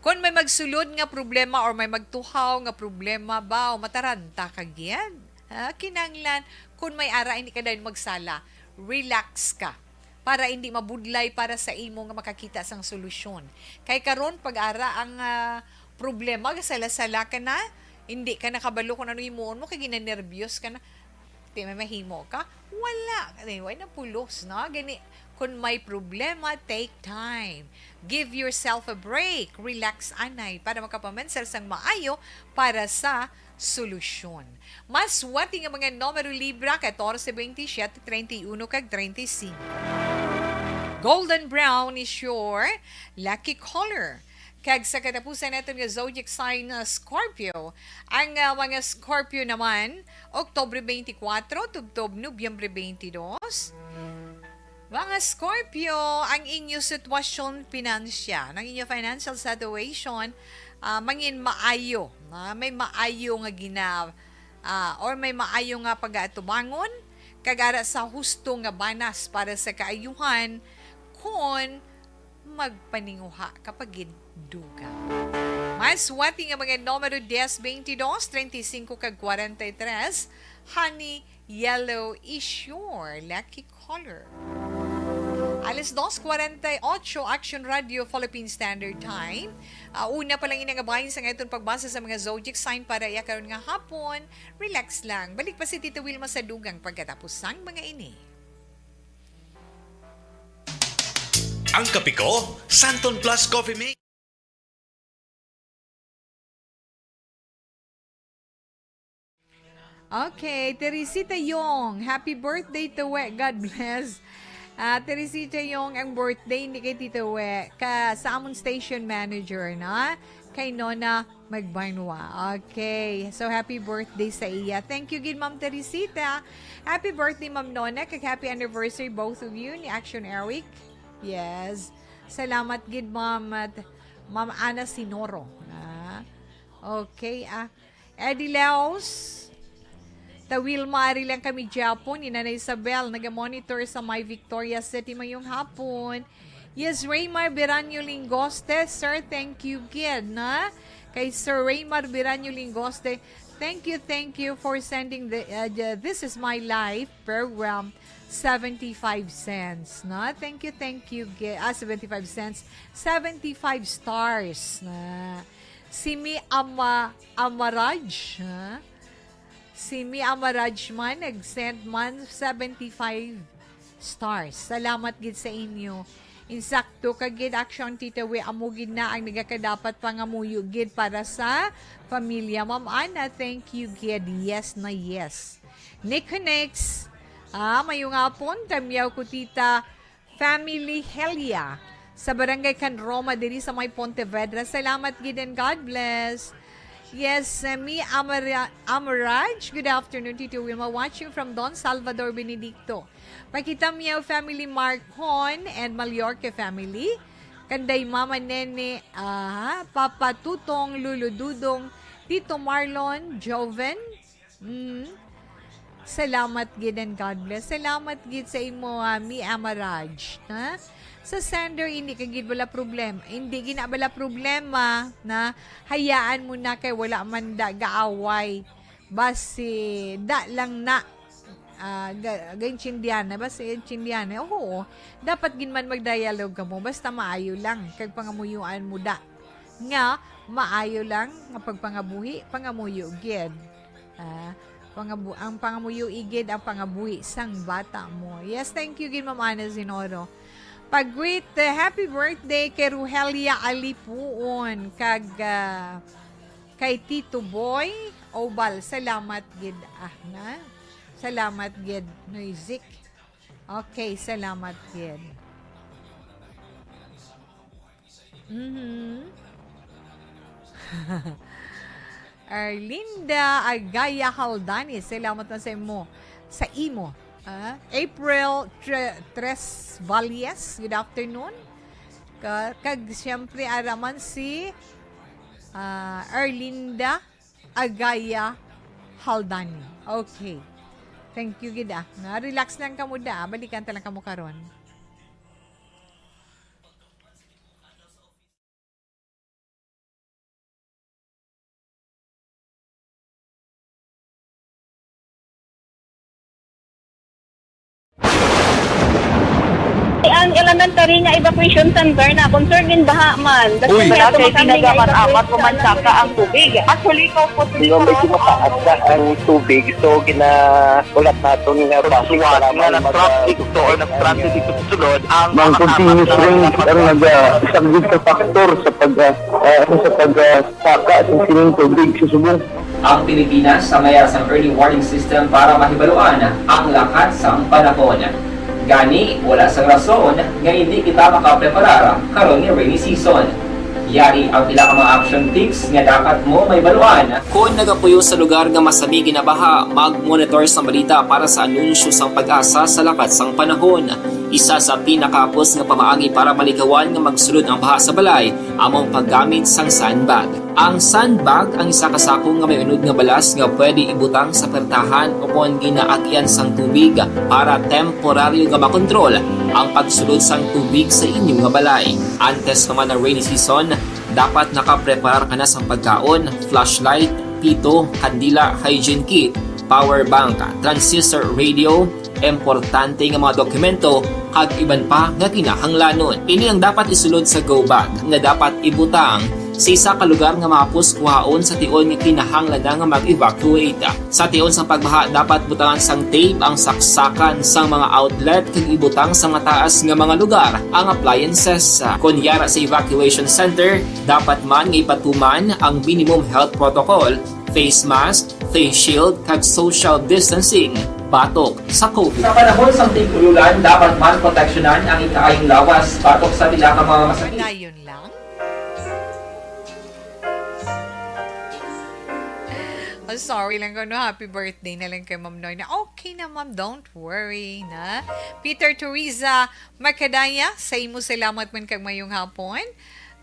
kung may magsulod nga problema or may magtuhaw nga problema ba o mataranta ka gid, ah, kinahanglan kung may ara, hindi ka dayon magsala, relax ka para hindi mabudlay para sa imo nga makakita sang solusyon. Kay karon, pag ara ang, ah, problema, gasala-sala ka na, hindi ka nakabalo kung ano himuon mo, kay ginanerbyos ka na. Di may mahimo ka? Wala. Anyway, napulos na. Gani, kung may problema, take time. Give yourself a break. Relax, anay, para makapamansar sang maayo para sa solusyon. Mas wati nga mga numero, Libra, catorce, veintisiete, treinta y uno, kag treinta y cinco. Golden brown is your lucky color. Kag sa katapusan naton nga zodiac sign, uh, Scorpio. Ang, uh, mga Scorpio naman, Oktobre twenty-four tubtob Nobyembre twenty-two. Mga Scorpio, ang inyo sitwasyon pinansyal, ang inyo financial situation, ah, mangin maayo, ah, may maayo nga gina-, ah, or may maayo nga pag-aatubangon, kag ara sa husto nga banas para sa kaayuhan, kon magpaninguha ka pa gid dugang. Mas wati nga mga numero, diyes, baynte dos, treinta y cinco, kag kwarenta y tres, honey, yellow is your lucky color. Alas dos kwarenta y ocho, Action Radio, Philippine Standard Time. Ah, una pa lang ini nga bahin sa aton pagbasa sa mga zodiac sign para iya karon nga hapon. Relax lang. Balik pa si Tita Wilma sa dugang pagkatapos sang mga ini. Ang kape ko, Santon Plus Coffee Mix. Okay, Teresita Yong, happy birthday, Tita We. God bless. Ah, Teresita Yong ang birthday ni kay Tita We, ka sa amon station manager, na kay Nona Magbanwa. Okay, so happy birthday sa iya. Thank you gid, Ma'am Teresita. Happy birthday, Ma'am Nona, kag happy anniversary, both of you, ni Action Eric. Yes. Salamat gid, Ma'am, at Ma'am Ana Sinoro. Ah, okay, ah. Eddie Leos, Tita Wilma, ari lang kami gyapon. Ni Nanay Isabel, naga-monitor sa may Victoria City. Mayong hapon. Yes, Raymar Beranyo Lingoste, sir, thank you gid, na? Kay Sir Raymar Beranyo Lingoste, thank you, thank you for sending the, uh, the This Is My Life program, seventy-five cents, na? Thank you, thank you gid. Ah, seventy-five cents. Seventy-five stars, na? Si Mi Ama-, Amaraj, ha? Si Mi Amaraj man, nag-send man seventy-five stars. Salamat gid sa inyo. Insakto ka gid, Action Tita We, amo gid na ang nagakadapat pangamuyo gid para sa pamilya. Ma'am Ana, thank you gid. Yes na yes. Nick Connects, ah, mayong hapon, tamyaw ko, Tita Family Helia, sa Barangay Can Roma, diri sa may Pontevedra. Salamat gid and God bless. Yes, uh, Mi Amara-, Amaraj. Good afternoon, Tito Wilma. Watching from Don Salvador Benedicto. Pakita Miao family, Marcon and Mallorca family. Kanday Mama Nene, ah, Papa Tutong, Lolo Dudong, Tito Marlon, Joven, Mm. Salamat gid and God bless. Salamat gid sa imo, ah, Mi Amaraj, ha? Sa sender, hindi ka gid bala problem-, hindi gid na bala problema, na hayaan mo na kay wala man da gaaway. Basi, da lang na. ah, ga-, gaintindihan na ba sa intindihan na? Oo, dapat gid man mag-dialogue kamo, basta maayo lang, kag pangamuyuan mo da nga maayo lang nga pagpangabuhi, pangamuyo gid. Ah, pangabu-, ang pangamuyo gid ang pangabuhi sang bata mo. Yes, thank you gid, Ma'am Ana Zinoro. Pag-greet, eh, happy birthday kay Ruhelia Alipuon kag, ah, kay Tito Boy Obal. Salamat gid, ah, na. Salamat gid, Noisik. Okay, salamat gid. Mhm. Arlinda Agaya Haldani, salamat na sa imo. Sa imo. Ah, April Tre-, Tres Valles, good afternoon. Ka-, kag siyempre, ara man si, ah, Arlinda Agaya Haldani. Okay. Thank you gid, ah. Na, relax lang kamo da, ah. Balikan ta lang kamo karon. Ang elementary nga evacuation center na concern din baha man. Uy. Wala kay tinaga man amat o mansaka ang tubig. Actually, ikaw po, di ba, medyo mataas na ang tubig, so ginahulat naton nga base para nga mag-, nag-traffic to or nag-transit dito sa sulod ang mga continuous rains ang nag-, ah, isang good factor sa pag, ah, ah, sa pag, ah, saka sa sining tubig sa subong. Ang Pilipinas sa mayar sang early warning system para mahibaluan ang lakat sang panahon. Gani, wala sang rason nga hindi kita makapreparar karon nga rainy season. Yari ang pila ka mga action tips nga dapat mo mahibaluan. Kon nagapuyo sa lugar nga masami ginabaha, mag-monitor sang balita para sa anunsyo sang PAGASA sa lakat sang panahon. Isa sa pinakahapos nga pamaagi para malikawan nga magsulod ang baha sa balay amo ang paggamit sang sandbag. Ang sandbag ang isa ka sako nga may unod nga balas nga pwede ibutang sa pertahan o kon ginaagian sang tubig para temporaryo nga makontrol ang pagsulod sang tubig sa inyo nga balay. Antes pa man ang rainy season, dapat nakapreparar ka na sang pagkaon, flashlight, pito, kandila, hygiene kit, power bank, transistor radio, importante nga mga dokumento, kag iban pa nga kinahanglanon. Ini ang dapat isulod sa go bag nga dapat ibutang sa isa ka lugar nga mahapos kuhaon sa tion nga kinahanglan na nga mag-evacuate. Sa tion sang pagbaha, dapat butangan sang tape ang saksakan sang mga outlet kag ibutang sa mataas nga mga lugar ang appliances. Kon yara sa evacuation center, dapat man nga ipatuman ang minimum health protocol, face mask, face shield, kag social distancing batok sa COVID. Sa panahon sang tig-ulan, dapat man proteksyonan ang ikaayong lawas batok sa pila ka mga masakit. Dayon lang. Oh, sorry lang ko, no? Happy birthday na lang kay Ma'am Noy. Na okay na, Ma'am. Don't worry, na. Peter Teresa Macadaya, sa imo salamat man kag mayong hapon.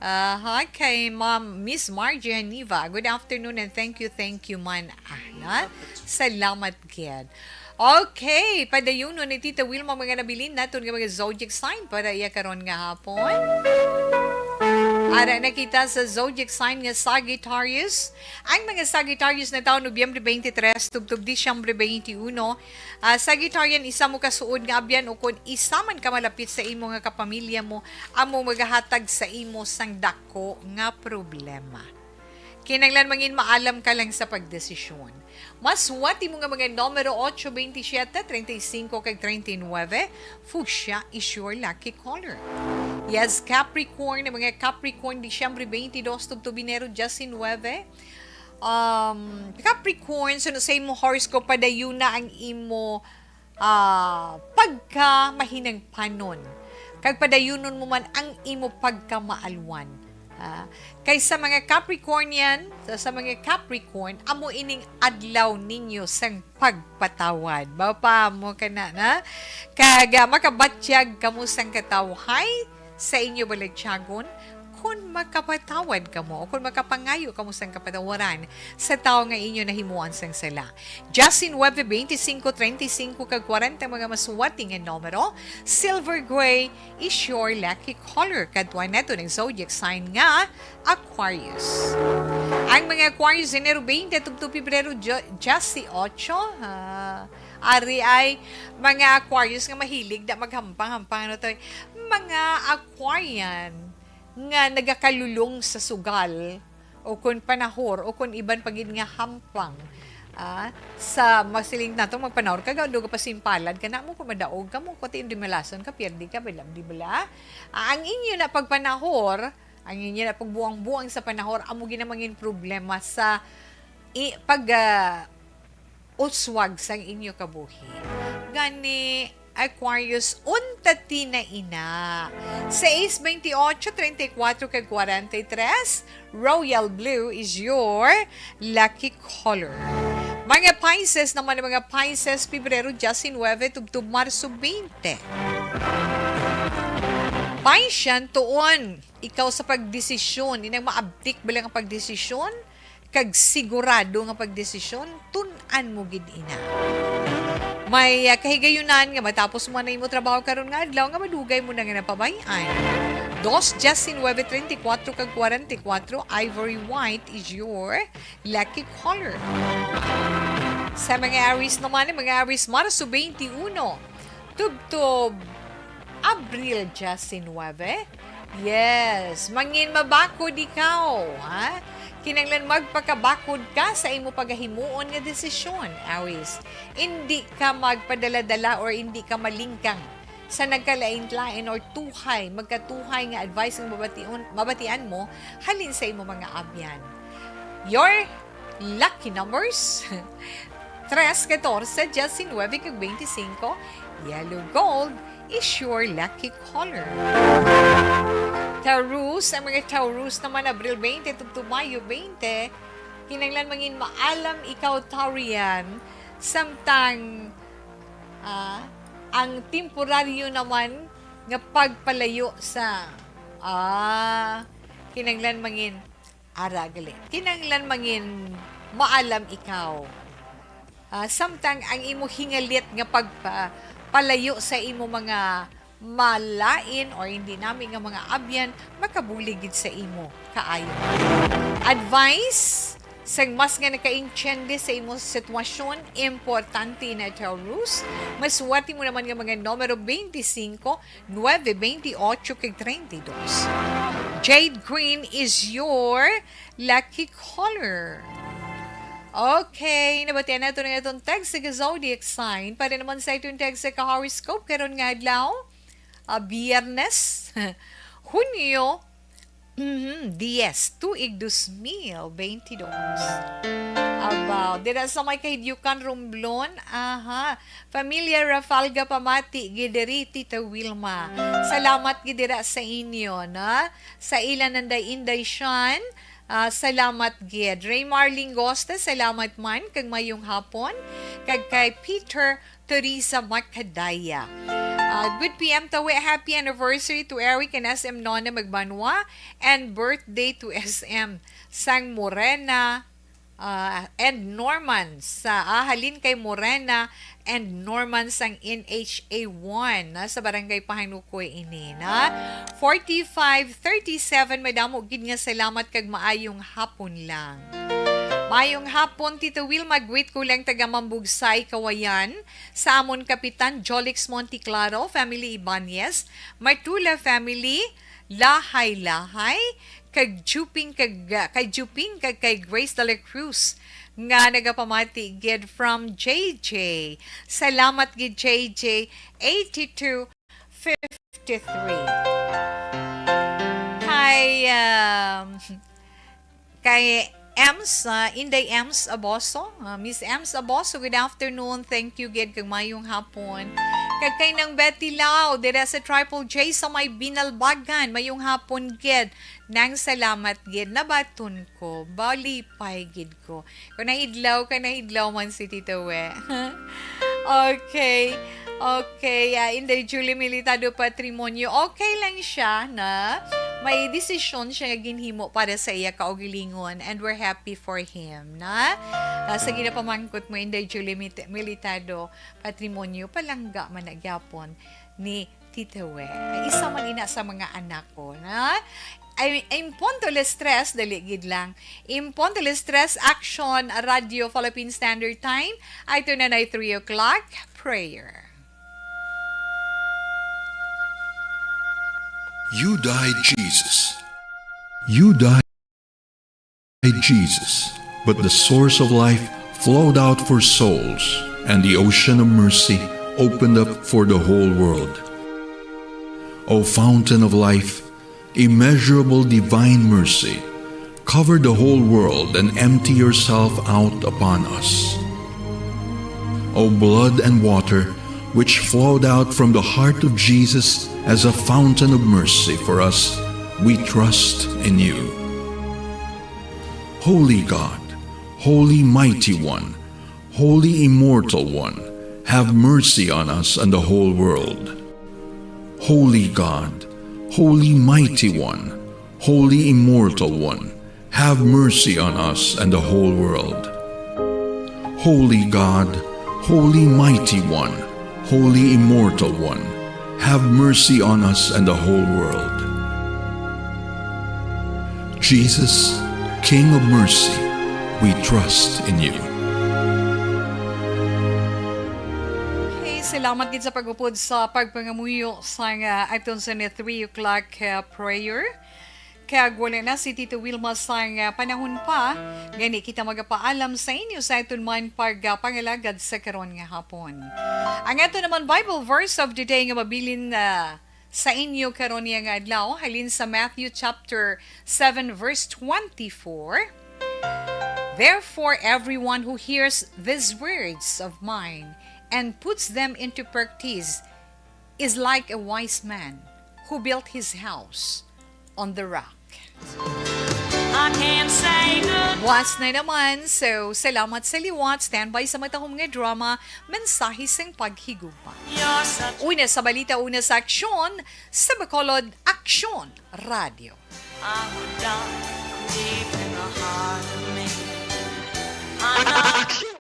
Aha, kay Ma'am Miss Margie Haniva. Good afternoon and thank you, thank you man. Ah, na? Salamat gid. Okay, padayunon ni Tita Wilma mga nabilin naton nga mga zodiac sign para iya karon nga hapon. Ara na kita sa zodiac sign nga Sagittarius. Ang mga Sagittarius na taon, Nobyembre twenty-three, tubtob Disyembre twenty-one. Ah, Sagittarian, isa mo kasuod nga abyan o kon isa man ka malapit sa imo nga kapamilya mo, amo magahatag sa imo sang dako nga problema. Kinahanglan mangin maalam ka lang sa pagdesisyon. Masuwati mo nga mga numero, otso, twenty-siete, treinta y cinco, kag treinta y nueve. Fuchsia is your lucky color. Yes, Capricorn, ang mga Capricorn, Disyembre twenty-dos tubtob Enero diecinuebe. Um, Capricorn, so sa imo horoscope, padayuna ang imo ah, pagkamahinangpanon, kag padayunon mo man ang imo pagkamaalwan. Ah, kay sa mga Capricornian, sa, sa mga Capricorn, amo ining adlaw ninyo sang pagpatawad. Mao pa mo kana na. Kag, ah, makabatyag kamo sang katawhay sa inyo balatyagon, kon makapatawad kamo o kon makapangayo kamo sang kapatawaran sa tawo nga inyo nahimuan sang sala. Diecinuebe, veinticinco, treinta y cinco, kag kwarenta mga masuwati nga numero. Silver gray is your lucky color. Kadtuan nato ang zodiac sign nga Aquarius. Ang mga Aquarius, Enero twenty tubtob Pebrero dyo-, dieciocho, ah, Ari ay mga Aquarius nga mahilig na maghampang-hampang, ano to, mga Aquarian nga nagakalulong sa sugal o kon panahor o kon iban pa gid nga hampang. Ah, sa masiling nato, magpanahor ka, gaduga pa simpalad ka na mo, kung madaog ka mo, kuti yung dimalason ka, pierde ka, bala, di bala? Ah, ang inyo na pagpanahor, ang inyo na pagbuang-buang sa panahor, amo ginamangin problema sa i-, pag, ah, uswag sang inyo kabuhi. Gani, Aquarius, unta ti na ina. Sais, veintiocho, treinta y cuatro, kag cuarenta y tres, royal blue is your lucky color. Mga Pisces naman, mga Pisces, Pebrero diecinuebe tubtob Marso veinte. Pisces, tuon ikaw sa pagdesisyon, inang maabtik bala nga pagdesisyon, kag sigurado nga pagdesisyon, tun-an mo gid ina. May, ah, kahigayunan nga matapos mo na imo trabaho karon nga adlaw nga madugay mo na nga napabay-an. Dos, diecinuebe, treinta y cuatro, kag cuarenta y cuatro, ivory white is your lucky color. Sa mga Aries naman, ang mga Aries, Marso twenty-one, tubtob Abril diecinuebe. Yes, mangin mabakod ikaw, ha? Kinahanglan magpakabakod ka sa imo pagahimuon nga desisyon, Aries. Indi ka magpadala-dala or indi ka malingkang sa nagkalain-lain or tuhay, magkatuhay nga advice nga mabation, mabatian mo halin sa imo mga abyan. Your lucky numbers, tres, katorse, diecinuebe, kag twenty-cinco. Yellow gold is your lucky color. Taurus, ang mga Taurus naman, Abril twenty tubtob Mayo twenty, kinahanglan mangin maalam ikaw, Taurian, samtang, ah, ang temporaryo naman nga pagpalayo sa, ah, kinahanglan mangin, ara gali. Kinahanglan mangin maalam ikaw. Ah, samtang ang imo hingalit nga pagpa-, palayo sa imo mga malain or hindi nami nga mga abyan, makabulig gid sa imo kaayo. Advice, sang mas nga nakaintiende sa imo sitwasyon, importante na, Taurus. Masuwati mo naman nga mga numero twenty-cinco, nuebe, twenty-ocho, kag treinta y dos. Jade green is your lucky color. Okay, nabatian nato na itong text sa zodiac sign. Para naman sa itong text sa ka-horoscope karon nga adlaw, ah, Biyernes, Hunyo, mhm, dies, tuig dos mil bentidós. Abaw, dira sa may Kahidyukan, Romblon, aha, Pamilya Rafalga, pamati gid diri, Tita Wilma. Salamat gid dira sa inyo, na? Sa ila nanday Inday Shan, ah, salamat gid. Raymar Lingosta, salamat man, kag mayong hapon. Kag kay Peter Teresa Macadaya. Ah, good P M Tawi, happy anniversary to Eric and S M Nona Magbanwa, and birthday to S M Sang Morena, ah, and Norman sa, ah, halin kay Morena and Norman sang N H A one, na, sa Barangay Pahanukoy ini, na. Forty-five thirty-seven, madamo gid nga salamat kag maayong hapon lang. Maayong hapon, Tito Wilma, greet ko lang taga Mambugsay, Kawayan, sa amon kapitan, Jolix Monteclaro, family Ibanez, Matula family, Lahay-Lahay, kag Juping, kag, kay Juping, kag kay Grace de la Cruz, nga nagapamati gid from J J. Salamat gid, J J, eighty-two fifty-three. Kay, um, kay Ems, ah, Inday Ems Aboso. Ah, Miss Ems Aboso, good afternoon. Thank you gid kag mayong hapon. Kag kay Nang Betty Lau, dira sa Triple J sa may Binalbagan. Mayong hapon gid. Nang, salamat gid. Nabaton ko. Balipay gid ko. Kung nahidlaw ka, nahidlaw man si Tito We. Okay. Okay. Ah, Inday Julie Militado Patrimonio. Okay lang siya na may desisyon siya nga ginhimo para sa iya kaugalingon, and we're happy for him, na? Ah, sa ginapamangkot mo, Inday Julie Mit-, Militado Patrimonio, palangga man na gyapon ni Tito We. Ay, isa man ina sa mga anak ko, na? Ay, en punto las tres, dali gid lang. En punto las tres, Action Radio Philippine Standard Time. Ay, ito na na three o'clock, prayer. You died, Jesus. You died, Jesus. But the source of life flowed out for souls, and the ocean of mercy opened up for the whole world. O fountain of life, immeasurable divine mercy, cover the whole world and empty yourself out upon us. O blood and water, which flowed out from the heart of Jesus as a fountain of mercy for us, we trust in you. Holy God, Holy Mighty One, Holy Immortal One, have mercy on us and the whole world. Holy God, Holy Mighty One, Holy Immortal One, have mercy on us and the whole world. Holy God, Holy Mighty One, Holy Immortal One, have mercy on us and the whole world. Jesus, King of mercy, we trust in you. Okay, salamat gid sa pag-upod sa pagpangamuyo sang, ah, aton sa ni three o'clock, ah, prayer. Kag wala na si Tito Wilma sang, ah, panahon pa, gani kita magapaalam sa inyo sa aton man pag, ah, pangalagad sa karon nga hapon. Ang ato naman Bible verse of the day nga mabilin, ah, sa inyo karon niya nga adlaw, halin sa Matthew chapter seven, verse twenty-four. Therefore, everyone who hears these words of mine and puts them into practice is like a wise man who built his house on the rock. I can't say good. Was na naman. So, salamat sa liwat. Standby sa matahom nga drama, Mensahe sing Paghigugma. Una sa balita, una sa aksyon, sa Bacolod Aksyon Radio. I would die deep in the heart of me. I know